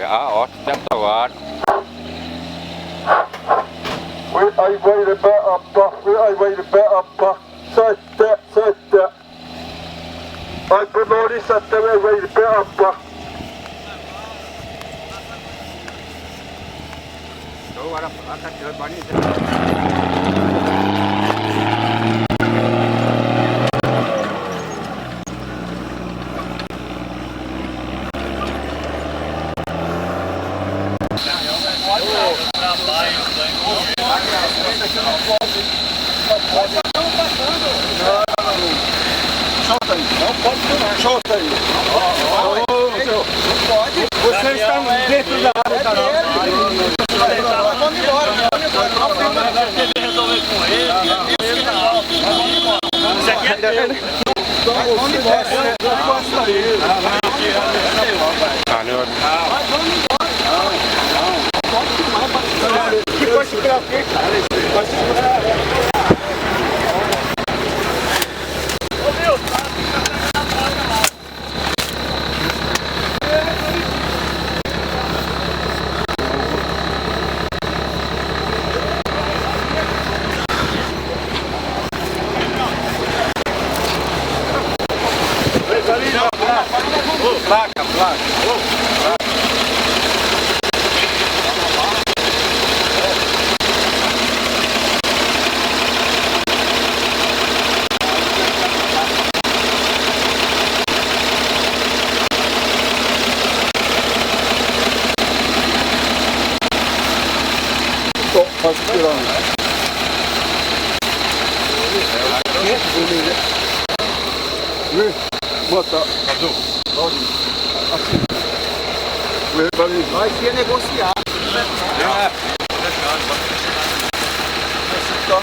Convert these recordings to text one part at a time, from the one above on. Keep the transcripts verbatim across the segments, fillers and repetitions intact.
Ya, oh, setiap tawar. Wi ai wai le bɛ aba, wi ai wai le bɛ aba. Sete, sete. Ai pulori sete wi ai wai le bɛ aba. Solta aí, não pode tomar. Solta aí. Não pode. Você está dentro da área da nossa. Vamos embora, vamos embora. Resolver com ele. Isso aqui é teu. Valeu. Placa, placa. Tô, faço pirâmide. Ih, mata. Azul. Assim. Vai ser negociado. É. Então.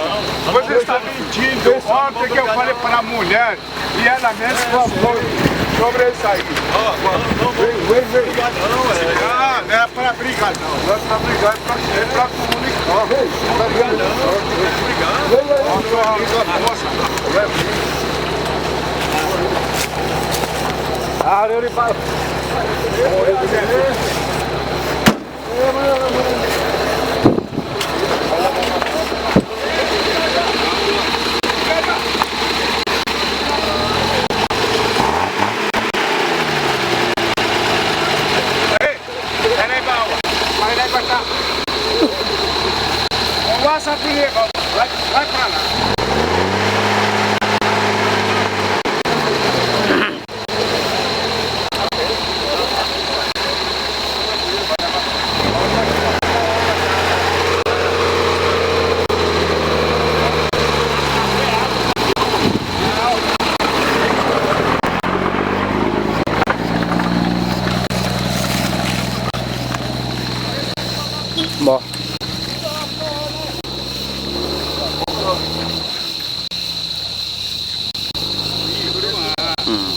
Você está mentindo. Ontem que eu falei para a mulher, e ela mesmo falou sobre isso aí. Vem, vem, vem. Ah, não é para brigar, não. Não é para brigar, é para, é para comunicar. Vem, tá vendo? Vem, vem, vem. Ah, eu lhe falo. Vai, vai pra lá. Bom. Hum.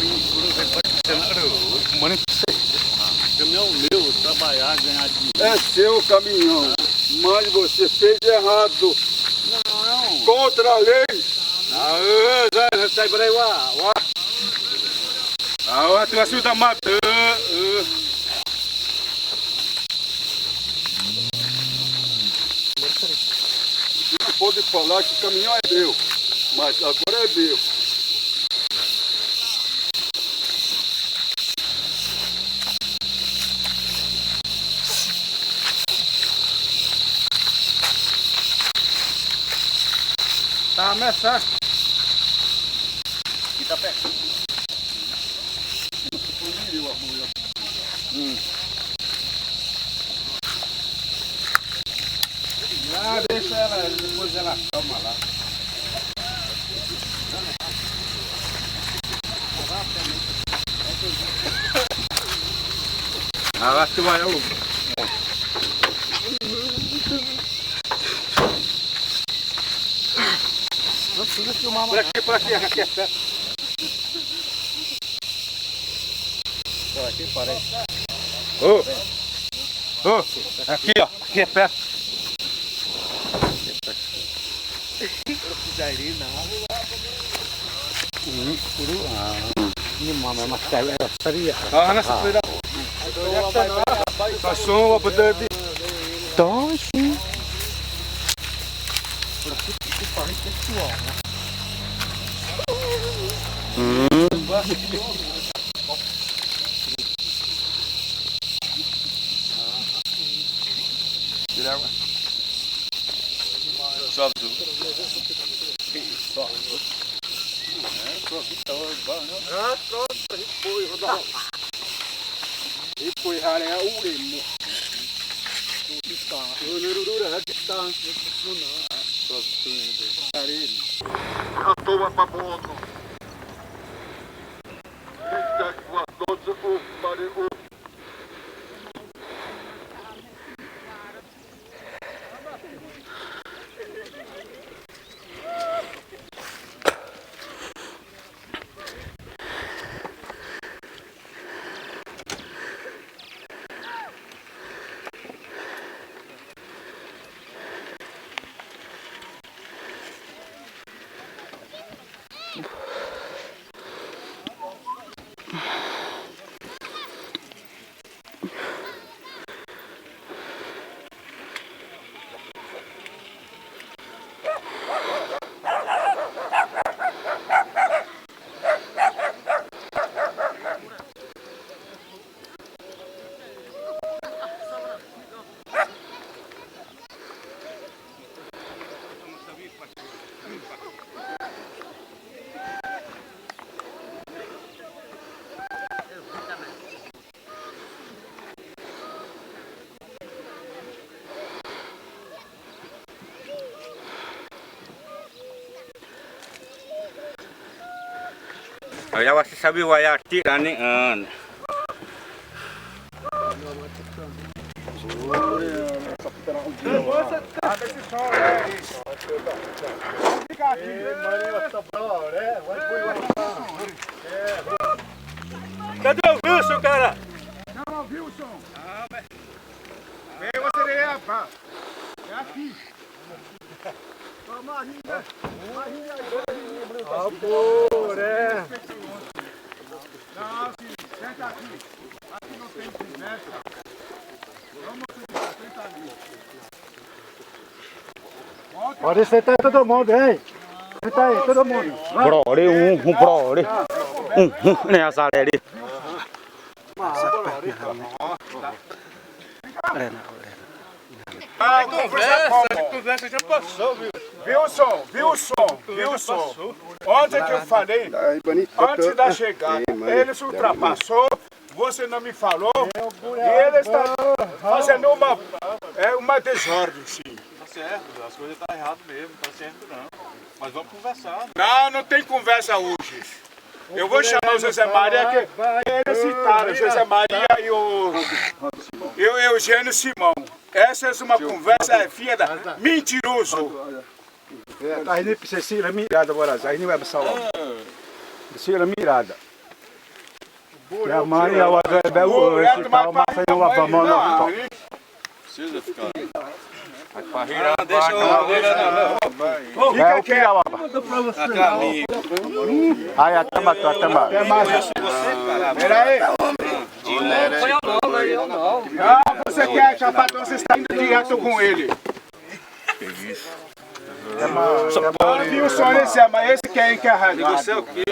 Caminhão meu, trabalhar, ganhar dinheiro. É seu caminhão, mas você fez errado. Não. Contra a lei. Ah, sai para aí, ó, ó. Ah, ó, tu ajuda matando. Você não pode falar que o caminhão é meu, mas agora é meu. Tá, ameaça. Kita pé. Hum. Ah, deixa ela, depois ela toma lá. Ah, acho que vai, eu. Por aqui, por aqui, aqui, aqui. Por aqui, parece. Ô! Ô, aqui, ó. Aqui é perto. Hum, puro, ah. Minha mama é uma séria, é séria. Ah, nessa feira. Passou uma boa tarde. Tô, sim. Hum. Aya wasi sabi waya ti rani an. Cadê o Wilson, cara? Não, Wilson. Vem, você é, pá. É aqui. Toma aí, né? Aí, aí, aí. Ah, pô, né? Não, filho, senta aqui. Aqui não tem conversa. Vamos, filho, senta ali. Pode sentar todo mundo, hein? Senta aí, todo mundo. Vai. Brother, um, um brother. Um, um, né, azar ali. Ah, conversa, conversa já passou, viu? Wilson, Wilson, Wilson. Ontem que eu falei, antes da chegada, eles ultrapassou, você não me falou, e ele está fazendo uma, é, uma desordem, sim. Tá certo, as coisas tá errado mesmo, tá certo não. Mas vamos conversar. Não, não tem conversa hoje. Eu vou chamar o José Maria, que eles citaram José Maria e o, e o Eugênio Simão. Essa é uma conversa, é fiada, mentiroso. É, tá aí, nem precisa se mirar agora, aí não vai passar logo. Se mirar. E a mãe, ela vai beber o, esse tal, mas aí não vai pra mão, não. Precisa ficar. Ah, deixa eu ver, não. Fica aqui, ó. Aí, até matou, até matou. Pera aí. Não, você quer acabar, então você está indo direto com ele. Só pode. Wilson, esse é, mas esse quem que é a realidade? Negociar o quê?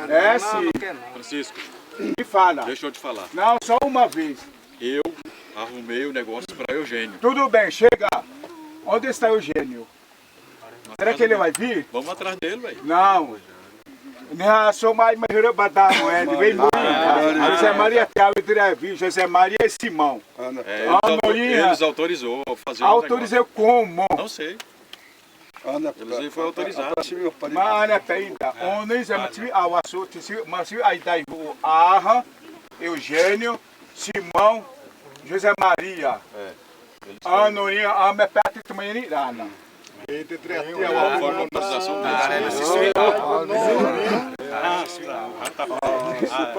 É, sim. Francisco, me fala. Deixa eu te falar. Não, só uma vez. Eu arrumei o negócio pra Eugênio. Tudo bem, chega. Onde está Eugênio? Será que ele vai vir? Vamos atrás dele, velho. Não. Não, sou mais, mais rebadado, é, de vez em quando. José Maria Thiago Trevi, José Maria e Simão. É, eles auto-, eles autorizou a fazer o negócio. Autorizou como? Não sei. Eles foram autorizados. Mas, né, peraí, tá. Onde é, mas, a, o assunto, se, mas, aí, daí, o, aham, Eugênio, Simão, José Maria. É. Ãne, ãne pete tãma ni rana. Uma formalização mesmo. Ah, sim. Ah, tá. Ah, é.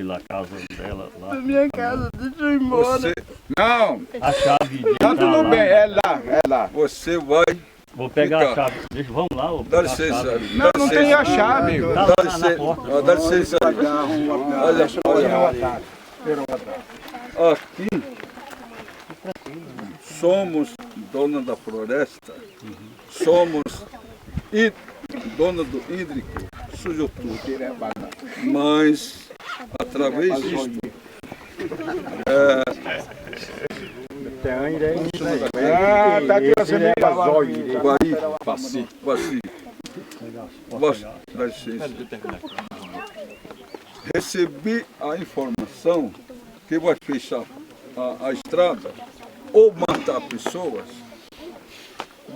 chave lá, casa dela lá. Da minha casa, deixa eu ir embora. Você... Não, a chave de tá tudo bem, é lá, é lá. Você vai... Vou pegar a chave. Deixa, vamos lá, vou pegar a chave. Dá licença. Não, não tem a chave. Tá lá na porta. Dá licença. Olha, olha. Aqui somos dona da floresta, somos e dona do hídrico, sujo tudo. Mas através disto, é, ah, tá aqui, ó, você me vai, vai, vai, dá licença. Recebi a informação que vai fechar a, a estrada ou matar pessoas,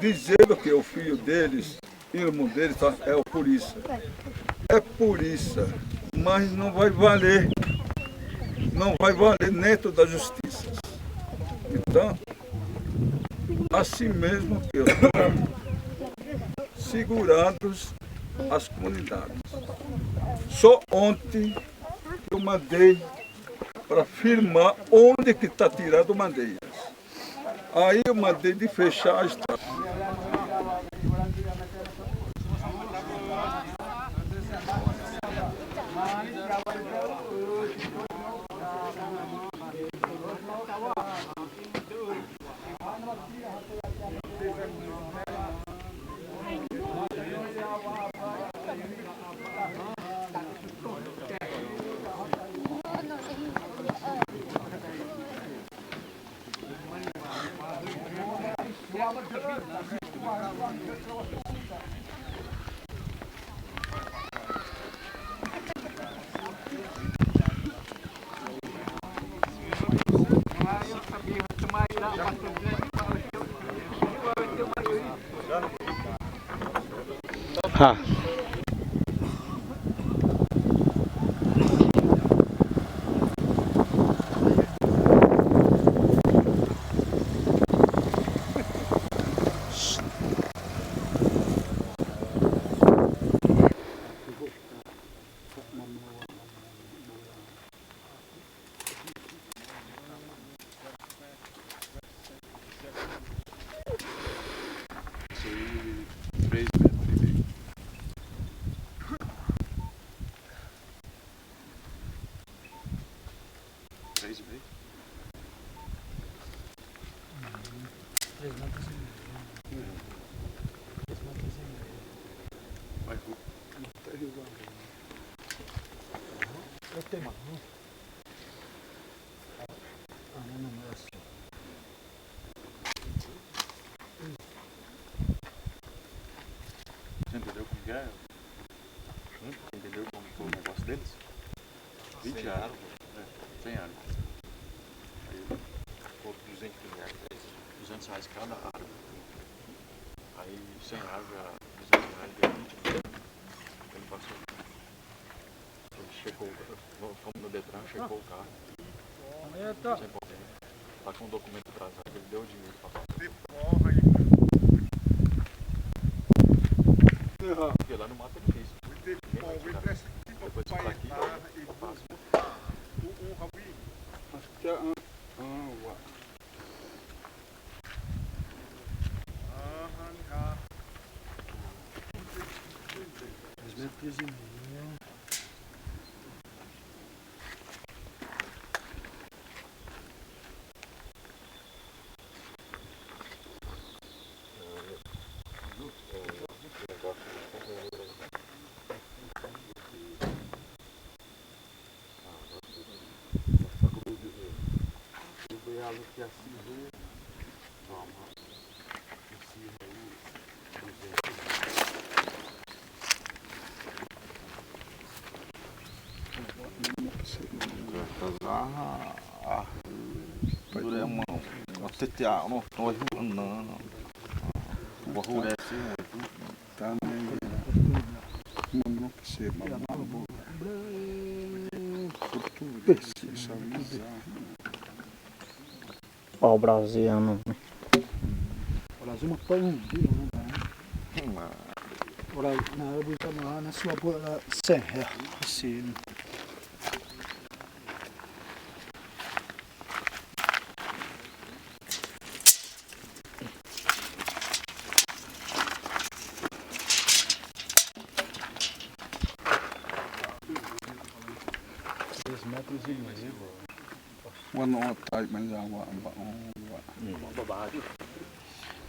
dizendo que o filho deles, irmão deles, tá, é o polícia. É polícia, mas não vai valer. Não vai valer dentro da justiça. Então, assim mesmo que eu tô segurando as comunidades. Só ontem eu mandei para firmar onde que está tirado madeiras. Aí, uma de, de fechagem, tá? Ha. Isso aí, três metros e meio. Três e meio? Três metros e meio. Três metros e meio. Mas o... Não tem igual. Aham. Eu tenho. Ah, não, não, é assim. Você entendeu como que é? Hum? Entendeu como foi o negócio deles? Vinte árvores, né? Cem árvores. Aí, pô, duzentos reais, duzentos reais cada árvore. Aí, cem árvores, duzentos reais, deu vinte mil. Ele passou. Ele checou, fomos no Detran, checou o carro. Sem problema. Tá com o documento atrasado, ele deu o dinheiro pra passar. Porque lá no mato ele fez. Ninguém vai tirar. Depois pra aqui, eu faço. Acho que é, ah, ah, ué. Dois metros e meio. Duré ma, ma tete a, no, no, no, no. Wa hu re si, mo. Tane, mono que se mama. Português, sabe? Pau-brasil, né? Ora, zuma pau, né? Ora, na hora de tomar, na sua boca, sem, é, assim. Três metros e meio. Wa no tai, mas a wa, wa, wa.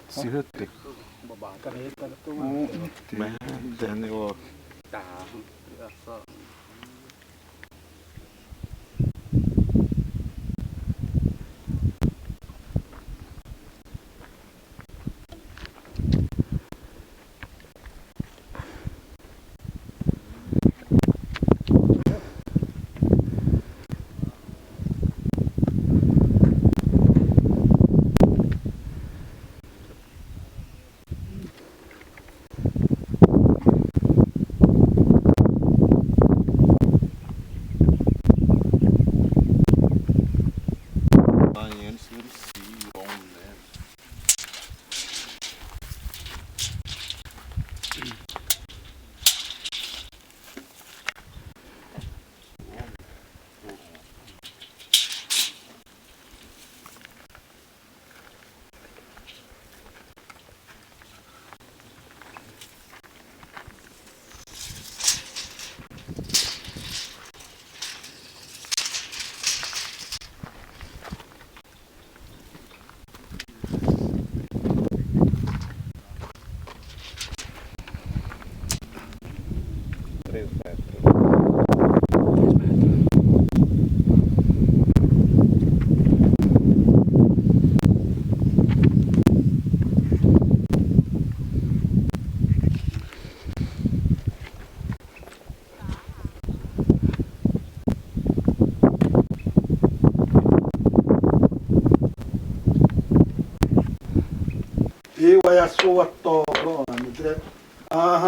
Sihate. Baba, caneta, tô. Mas, entendeu? Tá. E wa ya sô wa tô ro na mi tre. Ãhã.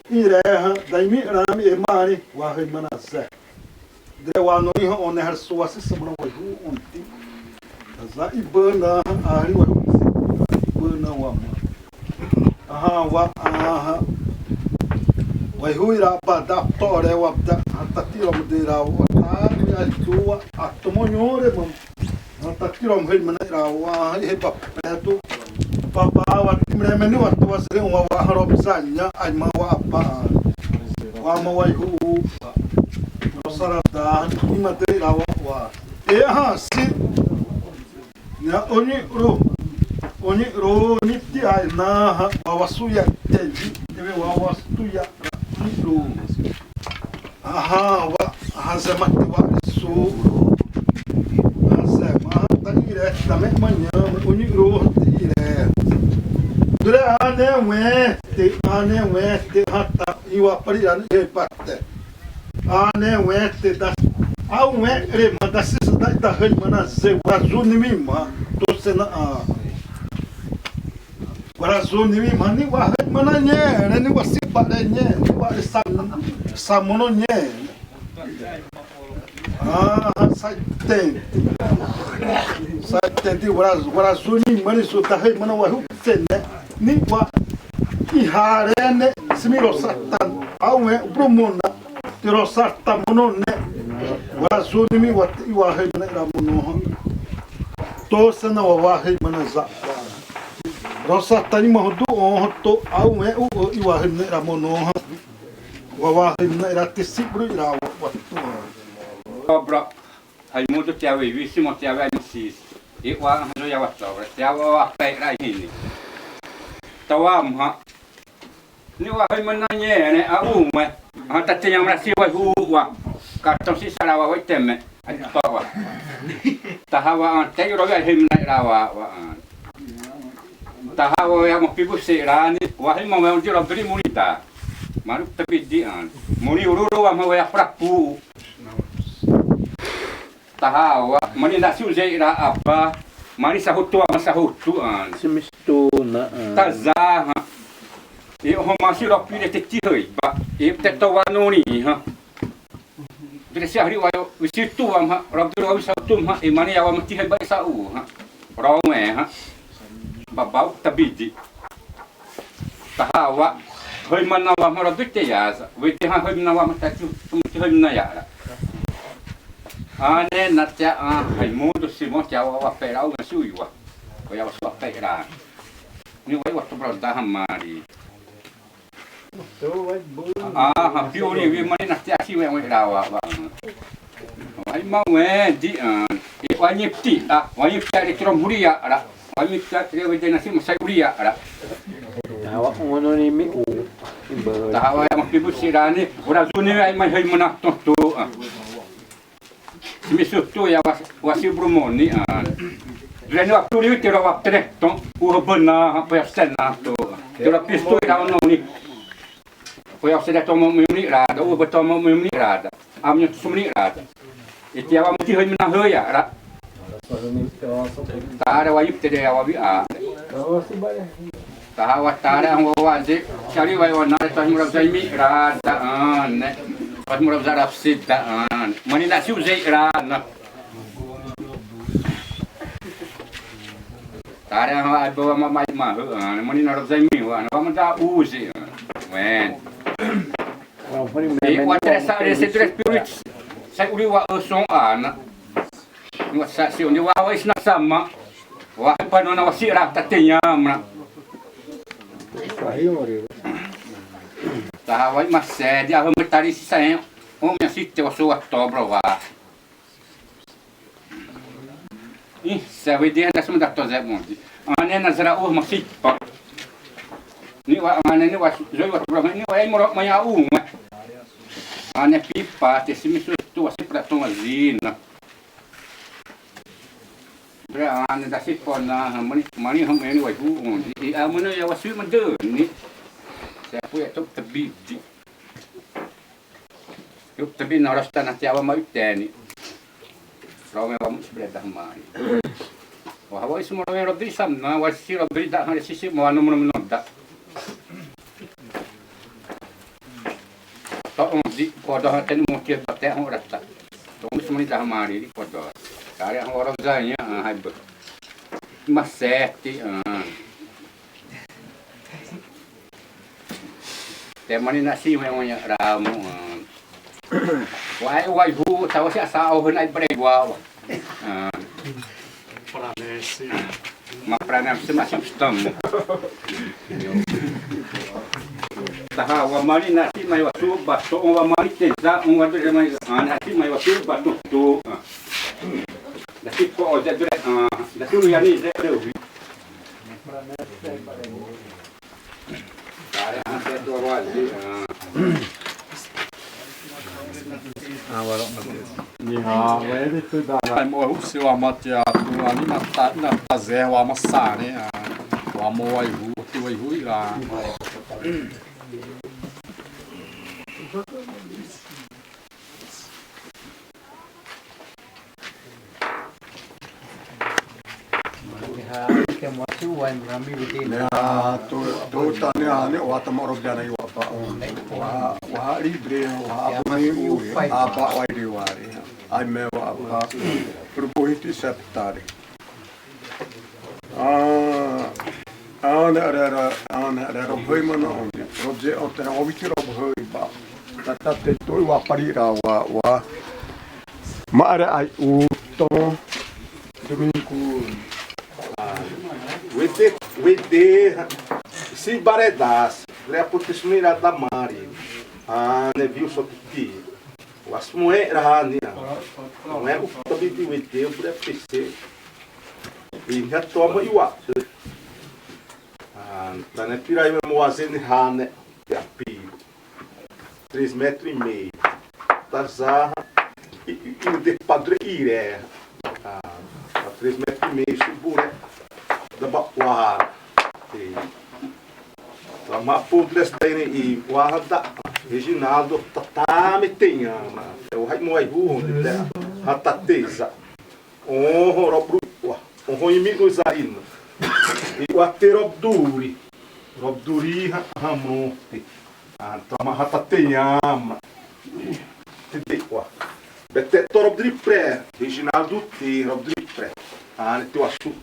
Ĩ're hã, da'ĩmi rãmi e marĩ, wahâimana zé. Duré wa norĩ hã, õ ne harĩ sô wa si sâmana waihu'u õ di. Za ibâ na hã, arĩ waihu'u si, ibâ na wa ma. Ãhã wa, ãhã. Waihu'u ira bâdâ, toré wa bâdâ, hã ta tiromhuri ira wa, ta ri a ri tu wa, a tomo nho 're ma. Ãhã ta tiromhuri 'manazé ira wa, hã ihâiba pé tô. Bâbâ wa timreme ni wa tô wa zere wa wa hã robzanya, aima wa aba. Wa ma waihu'u. Rosa'rata, imadâ ira wa wa. E hã si. Nia oni'ro. Oni'ro ni ti ai na hã wa wa suya te di. Eve wa wa suya. Oni'ro. Ãhã wa, ãhã zé ma te wa su. Ãhã zé ma hã ta ire, ta me ma nia, ma oni'ro te ire. Duré ãne wẽ te, ãne wẽ te hã ta, iwa pari ãne e pate. Ãne wẽ te da, a wẽ re ma da si sa da, da hâimana zé, wa zu ni mi ma, tô sena a. Warazu ni mi ma ni wahâimana nherẽ, ni wasi'uparé nherẽ, ni wa sa-, samono nherẽ. Ah, saitete. Saitete, warazu, warazu ni ma ni su ta hâimana wahâimana. Ni wa ihâré ne, simi rosa'rata, awe ubromona. Te rosa'rata mono ne. Warazu ni mi wa, iwahâimana 'ra mono hã. Tô sena wa wahâimana za. Rosa'rata ni ma hã du'â hã tô, awe u, u, iwahâimana 'ra mono hã. Wa wahâimana 'ra te si'upro'u 'ra wa, wa tô. Obra, Raimundo tiawi, wisi mo tiawi, ai mo sis. Iwa hã zo ya wa tô, tiawa wa pé 'ra hini. Tawa ma. Ni wahâimana nherẽ, a u ma. Hã ta te nhamra si waihu'u wa. Ka tô si sara wa waitẽme. A tô wa. Tahawa ãne, te ro wahâimana 'ra wa, wa ãne. Tahawa ya ma pibu se 'ra ni, wahâimana wa 'ndi robri murida. Maru tabidi ãne. Muni ururu wa ma wa ya frapu. Tahawa, mani nasi uze 'ra aba, mani sahutu ama sahutu ãne. Simistu na ãne. Taza hã. E homa si ropi 're te tihâiba. E te tô wa norĩ hã. Duré si ahri wa yo, wisitu ama, ropi wa wisitu ama, e mani ya wa ma tihâiba isa u hã. Ro wẽ hã. Baba u tabidi. Tahawa, hâimana wa ma ropi te ya za. Wede hã hâimana wa ma ta tu, tu hâimana ya'ra. Ãne na tia a Raimundo Simão tia wa wa pera u na si uiwa. Ko ya wa sua pera. Ni wa wa to bro da hã mari. Ãhã, pi'uri wi mari na tia si wẽ wẽ 'ra wa wa. Wa ma wẽ di a. E wa nyipti a, wa nyipti a de tiro muri ya 'ra. Wa nyipti a de wede na si ma sai uri ya 'ra. Tahawa ngono ni mi u. Tahawa ya ma pibu sirani, ora zuni ai ma hâimana tonto a. Simi sutu ya wa, wa si brumoni a. Duré ni wa turi te ro wa tre ton, u hâbana, hã, pa ya sena to. Te ro pisto ira ononi. Ko ya sena to mo muni rada, u ba to mo muni rada. Amnyo to sumni rada. Iti ya wa muti hâimana hâi ya ra. Tare wa yip te de ya wa bi a. Tahawa tare hã wa wa de, sari wa wa na ta himra zaimi ra da an. Ta himra zara sida an. Mani na si uze ra na. Tare hã wa ba ma mai ma hã an. Mani na zaimi wa na wa ma da uze an. Wen. E wa tre sa re se tre spirit. Sai uri wa o son an. Ni wa sa si onde wa wa isna sama. Wa pa no na wa si ra ta te nyamra. Tahawa ma se di a hã ma tari si sa en. O mi si te wa so wa to bro wa. Ih, sa we di na suma da to ze mo di. Ane na zara o ma si pa. Ni wa ane ni wa zoi wa to bro ni wa ai mo ro ma ya u ma. Ane pipa te si mi su tu wa si pra to ma zina. Bra ãne da si po na, mani, mani hã mani wa hu un di. I a mani ya wa sui ma dâ ni. Sa pu ya tok tabidi. Tok tabi na rasta na tiawa ma uteni. Rome wa mus breda mani. Wa hawa isumorome robri samna, wa si robri da hã sisi mo anu mono mono da. Tô õ di, koda hã teni mo ke bate hã rata. Tô õ sumani da hã mari di koda. Kare hã oro zanya, ah, hai bâ. Masete, ah. Te mani na si me onya ramu. Wai, wai hu, tawa si asa o na ibre wa. Ah. Pranesi. Ma pranesi ma si stam. Taha wa mani na si mai wa su ba so wa mani te za un wa de mai, ah, na si mai wa su ba tu tu. Ah. Na si ko o de dre, ah, na tu ya ni de dre wi. Niha wede tu da na mo hu se wa mate a tu ani na ta na ta ze wa ma sa ne a wa mo wa hu tu wa hu ira. Niha ke mo tu wa mrami wede. Niha tu tu tane ane wa ta moro jana i wa ba. Wa wa libre wa ba mi u a ba wa ri wa ri. Ai me wa ba. Proposito septare. Ah, ah, ne, are, are, ah, ne, are, rob hâimana õ di. Rob ze, õ te, rob iti, rob hâiba. Tata te, tô iwapari ré wa, wa. Ma are ai u, tô. Domingo. Ah, wete, wete, si baredas, re apotismira da mari. Ah, ne viu só titi. Wasmoe rahani. Moe u tabi di wete, u bre pese. Inha toma iwa. Ah, tane pira iwa mo wazeni hane. Yapi. Três metros e meio. Taza. I, i, i de padre ire. Ah, a três metros e meio, subure. Da ba wa. E, tama podre stene i wa da. Reginaldo tata me tenha. E o hai mo ai hu de. Hatateza. Oho, robru, wa, oho, imi no zaina. I wa te robduri. Robduri ha, ha mo te. Ah, tama hata te yama. Te te wa. Bete to robduri pre. Reginaldo te robduri pre. Ah, ne te wa su.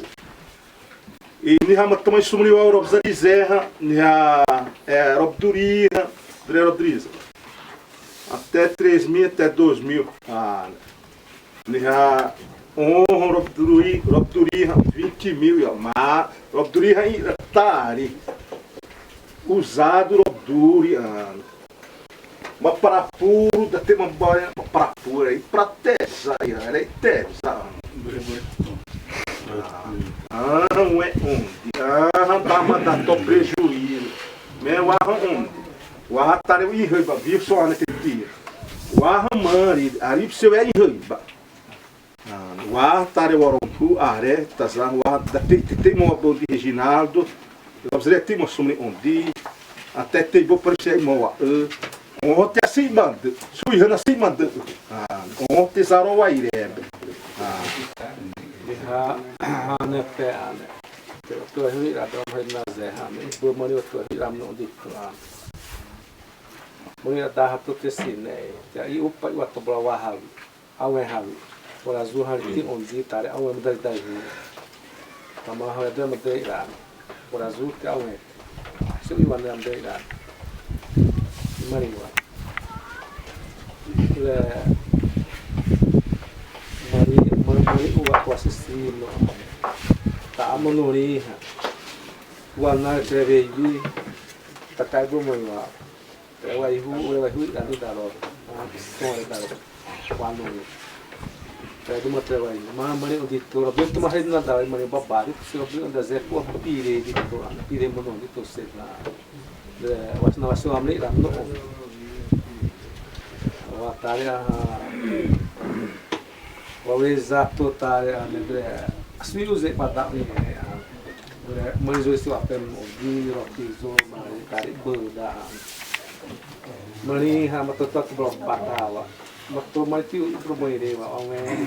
I niha ma tama isumri wa robzari zeha. Niha, eh, robduri ha. Dre robduri zeha. Até três mil, até dois mil. Ah, niha, oho, robduri, robduri, vinte mil, ya, ma, robduri, ha, i, tari. Usado, robduri, ah. Ma parapuro, da te ma ba, ma parapuro, i prateza, ya, era i teza. Ah, ah, ué, onde? Ah, da ma da to prejuízo. Me wa onde? Wa tare ihâiba, viu só ane te ti. Wa mari, ari pse we ihâiba. Ah, wa tare wa rompu, are, taza, wa da te, te, te mo bodi Reginaldo. Wa zre te mo sumri ondi. Até te bo parse mo wa, eh. O te si mand, sui hana si mand. Ah, o te zaro wa ire. Ah. Ha, ha, ne pe ane. Te to hu ira do he na ze ha, ne bo mani to hu ira no di to. Mori da ha to te si ne, te i upa i wa to bra wa ha. Awe ha. Ora zu ha ti on di tare awe mudar dai hu. Tama ha da mudar ira. Ora zu te awe. So i wa na mudar ira. Mari wa. Le mari, mari, mari u wa kwa sisi no. Ta amonori ha. Wa na te ve bi. Ta kai bo mari wa. Treva ihu, treva ihu, ira di daro. Ah, sore daro. Quando ni. Treva di ma treva ihu. Ma mani o di to, robento ma hedi na daro, mani babari, se robento da zé, pô, pire di to, pire mono di to se na. De, was na was amri ram no. Wa tare a. Wa we za to tare a, ne de. Asmi uze pa da ni. Mani zo isi wa pem o di ro ki zo ma tare bo da. Mani ha ma to to bro pata wa. Ma to ma ti u bro mo ire wa, o me.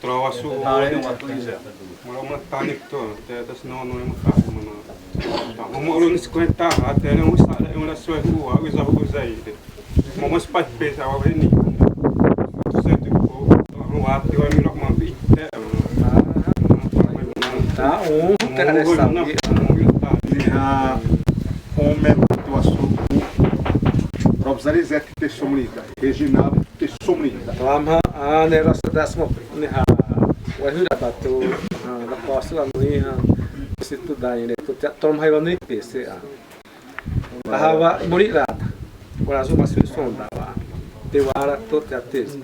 Trova su. Moro ma tani to, te das no no ma ka ma no. Ta mo ro ni cinquenta ha, te ne usa le una sue hu, usa hu zai de. Mo ma spa pe sa wa ni. Se tu ko, wa te wa mi lo ma bi te. Ta o te ne sa. Ni ha, o me tu asu. Robzari zet te somrida, Reginaldo te somrida. Tama, a ne rasa das mo. Niha, wahira batu, ha, la posu la mui ha, si tu da ine, tu ta, tom hai wa ni pese a. Hawa, muri rata. Warazu masu sonda wa. Te wara to te ates.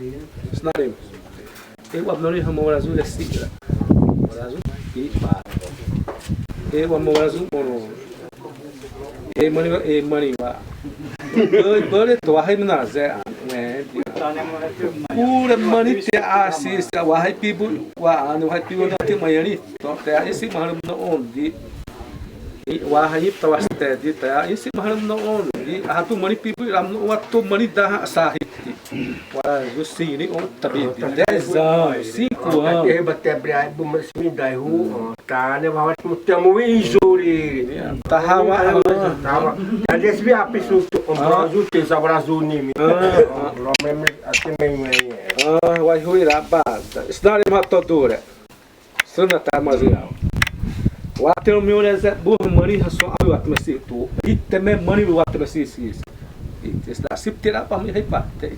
Snarim. E wa nori hamo warazu le sigra. Warazu i ba. E wa mo warazu moro. E mani wa, e mani wa. Bale to wa hai mana ze a. Pura mani te a si sa wa hai pibu wa an wa hai pibu na te mayani. To te a isi maharam no ondi. Wa hai ta wa ste di te a isi maharam no ondi. A tu mani pibu ram no wa to mani da ha sahiti. Warazu sini o tabi di. Dez anos, cinco anos. Te ba te bra bu ma sini dai hu. Tane wa hot mutemu izuri. Tahawa. Tahawa. Ade sbi apisu tu ombrazu te sabrazu nimi. Romem ate menwe. Ah, wai hui raba. Snare ma to dure. Suna ta mazia. Wa te mione ze bu mani haso awi wa te mesi tu. Ite me mani wa te mesi si. Ite sta sip te raba mi hai pa te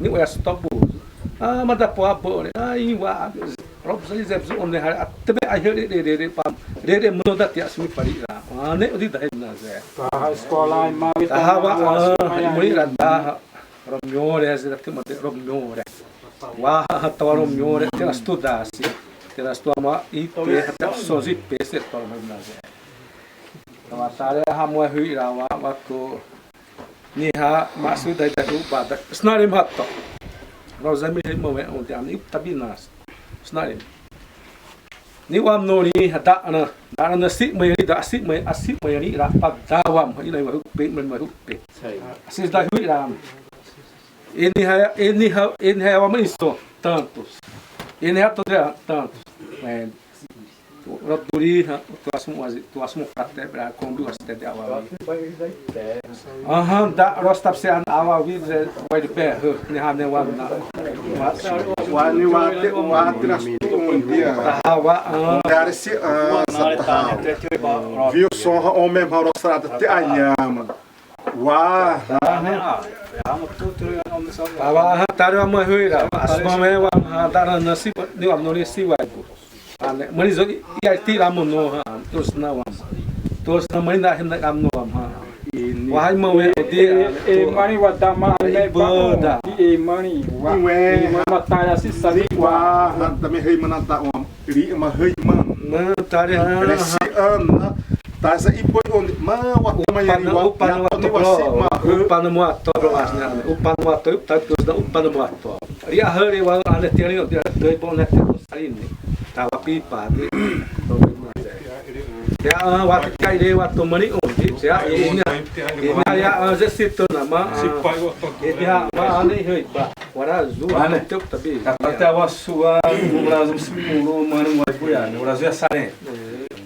ni wa stobu. Ah, ma da po abore. Ai wa. Rob zali zeb zu one har atbe ai here re re re pam re re mno da ti asmi pari ra. Ane odi da na ze. Taha escola ai ma ta hawa. Mui ra da. Rob nyore ze da ti ma de rob nyore. Wa ha ta rob nyore te na studa si. Te na stu ama i te ha ta sozi pese to na ze. Tawa sare ha mo hui ra wa wa to. Niha masu dai da u ba da. Snare ma to. Rob zami he mo we on te ani tabi nas. Sna'i. Ni wa mnori ha da na, da na si mai da si mai a si mai ni ra pa da wa ma ina wa pe mai ma pe. Sis da hui ra. Ini ha ini ha ini ha wa ma isto tantos. Ini ha to da tantos. Roduri ha tu asmu wazi tu asmu kate bra kondu aste da wa. Aham, da rostap se an awa wi ze wai de pe, ni ha ne wan na. Wani wate watra stu un dia. Hawa. Dari si an sa ta. Viu so ha ome ma rostra te anyama. Wa. Hawa ha tari wa ma hui ra. Asma me wa ha tara na si ni wa no ni si wa. Ane, mani zo i ai ti ramo no ha, tos na wam. Tos na mani na hem na ramo no wam ha. Wa hai ma we o di e mani wa dama ne ba da. E mani wa. E mani ma ta ya si sa di wa. Ha da me hai mana da wam. Ri ma hai man. Ma tare ha. Resi an na. Ta sa i poi on ma wa ma ya ni wa. Upa na wa to pro. Upa na wa to pro asna. Upa na wa to ta tos na upa na wa to. Ri a hari wa ane tiani o dia doi bon na te sarini. Tawa pipa di. Ya, ah, wa kai de wa to mani on di. Ya, ini, ini ya, ah, ze situ nama. Ini ya, ma ane hoi ba. Warazu ane te tabi. Kata wa sua, warazu simulu mani wa buya. Warazu ya sare.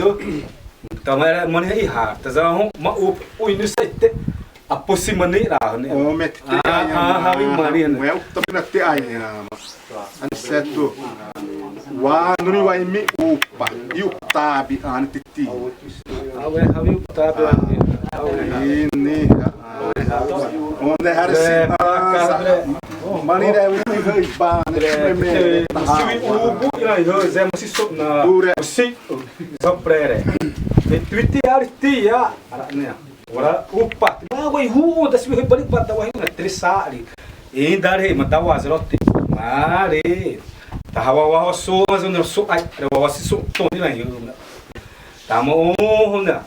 zô. Tame marĩ ihâ, tazahã ma u, u ĩnhimirosa'rata. Apostle marĩ ré hã. Õ, me te te a, a, a, hawi marĩ hã. Ué, uptabi na te a, ma. Aniseto. Wa norĩ wa ĩmi upa. I uptabi, ãne te te. Awe, hawi uptabi, ãne. Awe. Ĩnhimirosa'rata. Õ, ne hã ré si, a, sa. Marĩ ré, u te hâiba, ne, me, me. Siwi ubu, ira, ira, zé, ma si so, na. Duré. Si, so prere. E tuiti ari tia, ara, ne. Ora, upa, ma waihu'u, da siwi hâiba, bari bata waihu'u na tresari. E daré ma da wazrote. Mare. Tahawa wa so, so na so ai, wa si so toni na yu na. Tamo na.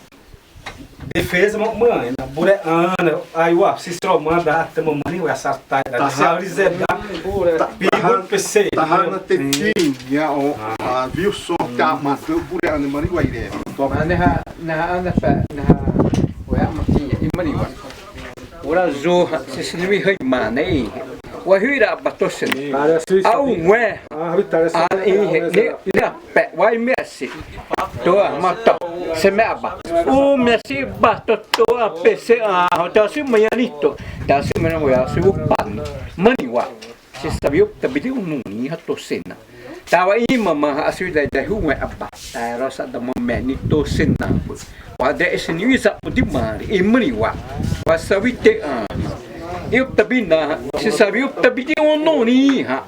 Defesa ma ma na bure ana ai wa si sro ma da te ma marĩ wa sa ta da. Taha. Sa ri zé da. Bure. Pigo pese. Taha na te ti ya o. A viu so ka ma tu bure ana marĩ wa ire. To ma ne ha. Na hã, na pé, na hã, wa ma tinha, i marĩ wa. Ora zô hã, si siniwi hâimana, wa hâiraba tô sena. A ué, a, ĩhã, ne, ne pé, wa i mesi. Tô, ma tô, se me aba. U mesi ba tô, tô, a pese, a, tô, si manhã ni tô. Tô, si manhã, wa, si upa. Marĩ wa. Sisâbi uptabi di õ norĩ hã tô sena. Tahawa ĩma ma hã asiwi da da hu'u aba. Tahawa sa da ma me ni tô sena. Wa de ese ni isa pu di marĩ. I marĩ wa. Wa sawi te a. Uptabi na hã. Sisâbi uptabi di õ norĩ hã.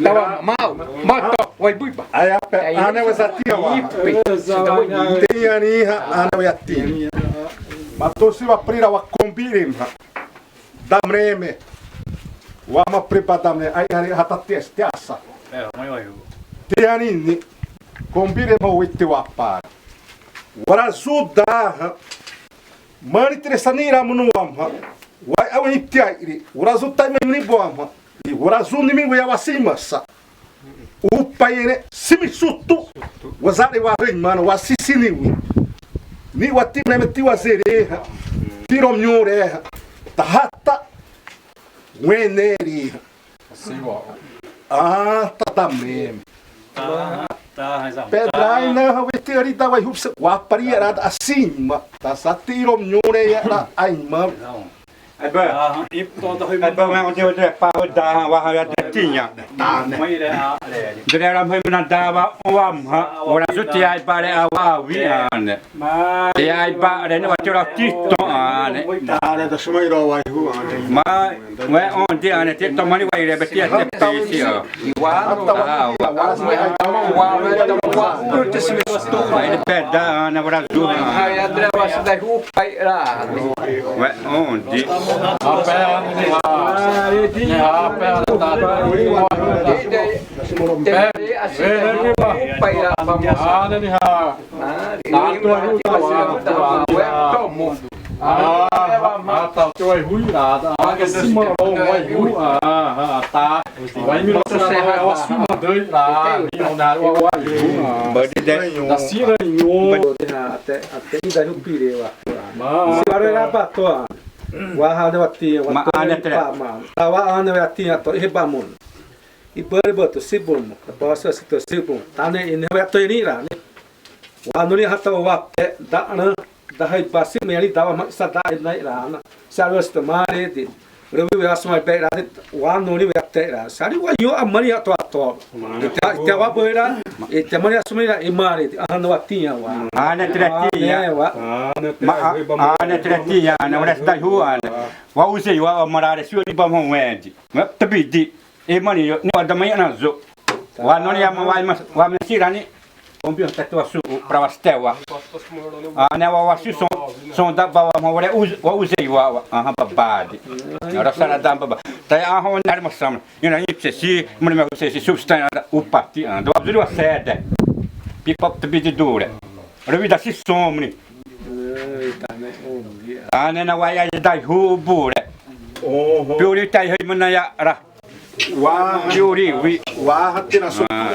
Tahawa ma. Ma tô. Wa i buiba. Aya pe. Ane wa sa tia wa. Ipe. Te ani hã. Ane wa tia. Ma tô si wa prira wa kombirĩ hã. Damreme. Wa ma prepara damreme. Ai, ai, hata tes, tesa. Te ani ni. Kombirĩ ma wete wa pa. Warazu da hã. Marĩ tresani ra mono wa hã. Wa ai, ai, te ai ri. Warazu tai ma ni bo hã. Warazu ni mi wa wa si ma sa. Upa ere, simi sutu. Wa za'ra wa hâimana, wa sisiniwi. Ni wa ti na me ti wa zere hã. Ti romnhore hã. Tahata. Weneri hã. Siwa. Ah, tata meme. Pedra ina hã wete ari da wa hupsa. Wa pari ara da asima. Ta sa ti romnhore ya da aima. Aiba. Aiba, ma ode ode pa da wa ha da tinha. Dere ra mhâimana da wa wa ma. Ora zuti aiba re a wa wi ane. Te aiba re ne wa te ra tito ane. Dare da suma iro wa hu ane. Ma, we on di ane te to mani wa ire be ti ate pesi o. Wa, wa, wa, wa, wa, wa, wa, wa, wa, wa, wa, Pai ra. Wa onde? Pai ra. Ata te waihu'u ra'ada, a, sima ro waihu'u, a, a, ta. Waihu'u ra'ada, a, sima dei ra'ada, ni ona waihu'u, a. Badi de. Nasira nyo. Até, até ida hupire wa. Ma. Sima ro ra'ada to, a. Wa hã ne wa ti, wa ma to ane ne tre. Pa ma. Ta wa ane wa ti to, ihe ba mun. Ibari ba to sibum, ta ba sa si to sibum. Tane ine wa to ini ra, ne. Wa norĩ hã ta wa pé, da'rã, dahâiba si me ri da wa ma sa da na ira na. Sa ro sta mare di. Ro wi wa suma be ra di, wa norĩ wa te ra. Sa ri wa io a mari ato ato. Ita, ita wa boi ra, ita mari asuma ra i mare di. Ahana wa tinha wa. Ana tre tinha. Wa. Ma, a, ana tre tinha, ana wa sta hu ana. Wa use wa marare su di ba mo wendi. Ma tabidi. E mani, ni wa da mai na zo. Wa no ni ama wa ma, wa ma sira ni. Ombi on tatu wa su pra wa stewa. A ne wa wa su son, son da ba wa ma wa re uz, wa uzei wa, wa. Aha, babadi. Na ra sara da baba. Ta ya ho na ma sam. Ina ni se si, mo me se si substan da upati an. Da wa zuri wa sede. Pi pop te bidi dure. Re vida si som ni. A ne na wa ya da hu bure. Oho. Piori tai hai mana ya ra. Wa, Yuri, wi. Wa, hatena so. Ah.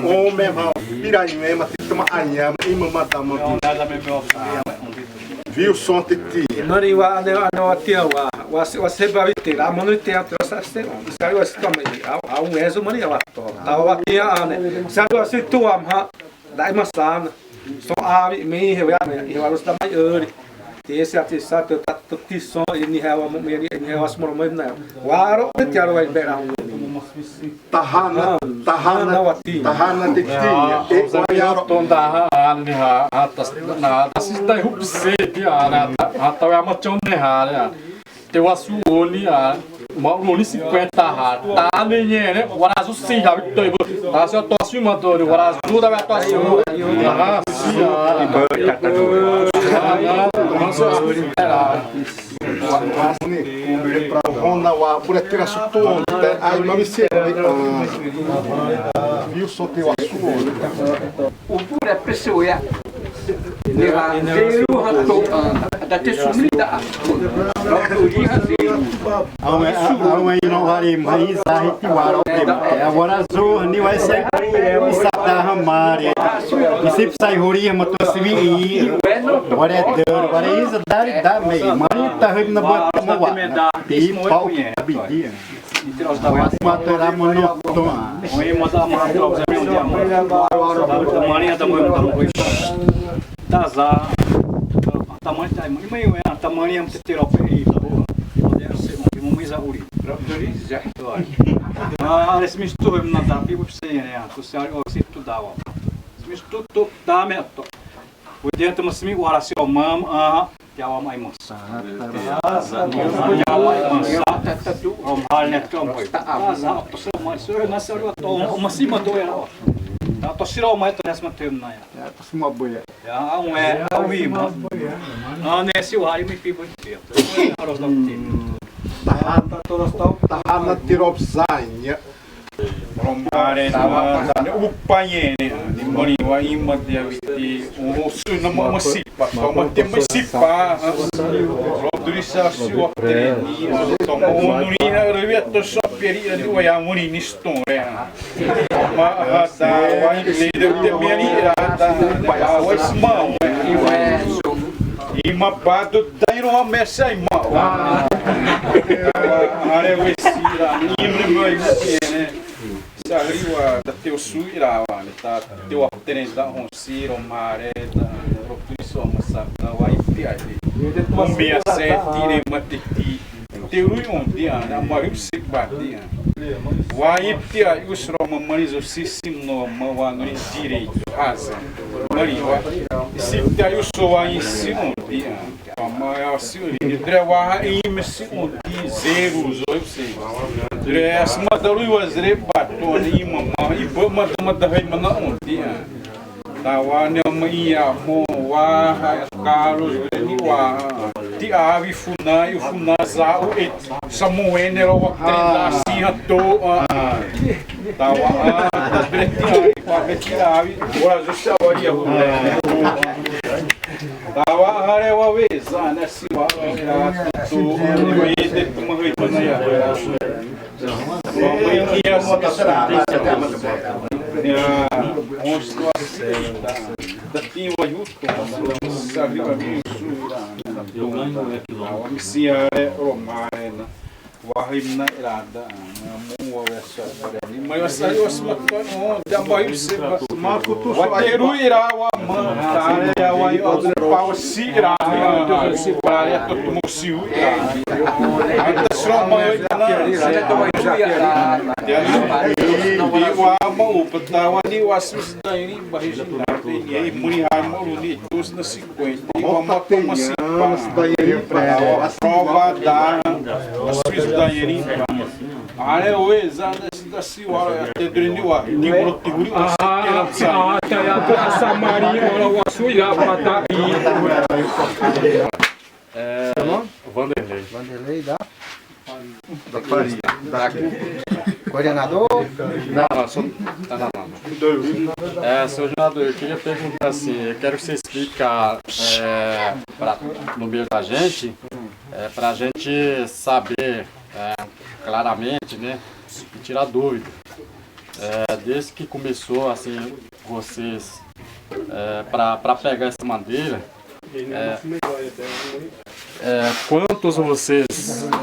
Ome ma, pira ime ma tama anya, ima ma tama. Wilson titi. Mari wa ane, ane wa tia wa. Wa se, wa se ba vite, la mono te atro sa se. Sari wa se tama i, a, a un ezo mari wa to. Ta wa tia ane. Sari wa se tu am ha. Dai masana. So avi me he wa me, he wa los da mai ori. Te ese ati sa to ta to ti so ni he wa mo me ni he wa smoro mo na. Wa ro te tia ro wa bera. Tahana, tahana, tahana de tinha. E wa ya ro tonda ha, ani ha, ha, tas, na, tas, da hupse, dia, na, ha, ta, ya, ma, chon, ne, ha, ya. Te wa su, oni, a, ma, oni cinquenta, ha, ta, ne, ne, ne, warazu, si, ha, to, ta, se, to, su, ma, to, warazu, da, wa, to, su, ha, si, ha. Wa-, wasne, kumbere pra hona wa, pura tira suto, te, ai, ma mi se, ah, viu só te wa suo. Upure pese oya. Neha, zeru hato, ah, da te sumida. Uri ha zeru. Awe, awe, ino hari, mai zahi ti waro te. Agora zo, ni vai ser, sata hamari. Isip sai hori, mato sivi. Wara dor, wara iza dari da me. Mari tahim na buat mo wa. Ti pau abidi. Wa mata ra mono to. Oi, mata ma to, sa me dia. Tamani ata mo, ata mo. Taza. Tamani ta mo. Ima, ima, tamani am te tiro pe i ta. Ode se mo, mo mi za uri. Ah, esse misto na da pi se ne. Tu se o se tu dava. Misto tu da me to. Ode ta masmi wara se o mam, ah. Yawa mai masa. Yawa mai masa. Om hal net kom boy. Asa, apa sih, mai sih, nasi, aduh, to, masih mah to ya. Atau sih, mai to, nasi mah tem na ya. Ya, to semua boy ya. Ya, awe, awi mah. Ah, nasi wari mi pi boy. Harus tahu tim. Tahan, tahan, tahan, tirop zanya. Romare na, upa yene, ni mori wa ima dia viti, o su na ma masipa, to ma te masipa, ro durisa su wa treni, to ma o nuri na rewe to so peri na wa ya mori ni store. Ma ha da wa ni de te meri ra da, wa isma. Ima bado dairo a mesa ima. Are we sira, imre mai ne. Sahari wa da te o su'u 'ra'wa ne, ta te wa treni da hã siro mare da, ro tu so masa da wa iti ai. Umbe a se tire matiti. Te ru on dia, na maru se ba dia. Wa iti ai usro ma mari zo sisim no ma wa no direito. Asa. Mari wa. Isi te ai uso wa isi on dia. Ama ya si uri, dre wa ha i me si uri, zero, zero si. Dre asma daru wa zre bato ni mama, i ba ma da ma da hai mana uri. Tawa ne ma i ya mo wa ha Carlos ni wa. Ti avi funa, i funa za u et. Samuel ne ro wa três si ha to. Tawa a, ta dre ti avi, pa ti avi. Ora zo sa wa ya. Tawa hare wa we zana siwa ya tu wede tuma hoi tuma ya. Wa mai ni ya sa ya. Onsi wa se da ti wa yuto sa ri wa mi su. Wa mi si are ro mai na. Wa hâimana 'rada, mo wa wesa, ma wesa, wa sima to, da ba yu se ba. Ma kutu wa teru 'ra wa ma, tare ya wa yu pa wa si 'ra, para ya to mo si 'ra. Ata sro ma na, ya ni, wa ma u pata wa ni wa sus da ini, ba hi ni, muni ha mo ni, tus na si Prova da, Suíça da Yeri. Are o eza da siwa te dreni wa. Ni bro ti huri o se kera sa. Ah, tá, tá, tá, Samaria, ora o Suíça, tá. É, Vanderlei. Vanderlei da? Da Faria. Coordenador? Não, não, sou, tá, não, não. É, seu Jogador, eu queria perguntar assim, eu quero que você explique, é, pra, no meio da gente, é, pra gente saber, é, claramente, né? E tirar dúvida. É, desde que começou, assim, vocês, é, para para pegar essa madeira, é, é, quantos vocês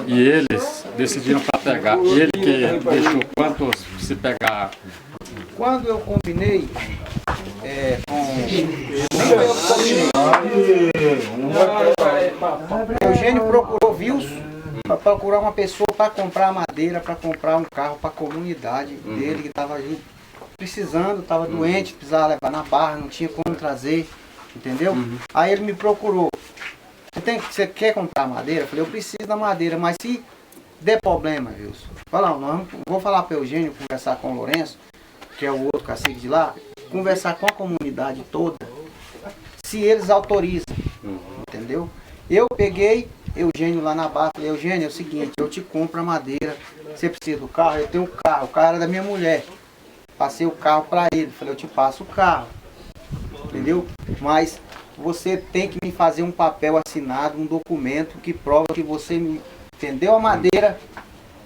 e eles decidiram para pegar? Ele que deixou quantos se pegar? Quando eu combinei, é, com. Nem foi eu que combinei. Eugênio procurou, viu? Para procurar uma pessoa para comprar madeira, para comprar um carro para a comunidade dele que estava precisando, estava doente, precisava levar na barra, não tinha como trazer, entendeu? Aí ele me procurou. Você tem, você quer comprar madeira? Eu falei, eu preciso da madeira, mas se der problema, Wilson, fala, não, vou falar para o Eugênio conversar com o Lourenço, que é o outro cacique de lá, conversar com a comunidade toda, se eles autorizam, entendeu? Eu peguei Eugênio lá na barra, falei, Eugênio, é o seguinte, eu te compro a madeira, você precisa do carro, eu tenho um carro, o carro era da minha mulher. Passei o carro para ele, falei, eu te passo o carro, entendeu? Mas você tem que me fazer um papel assinado, um documento que prova que você me vendeu a madeira,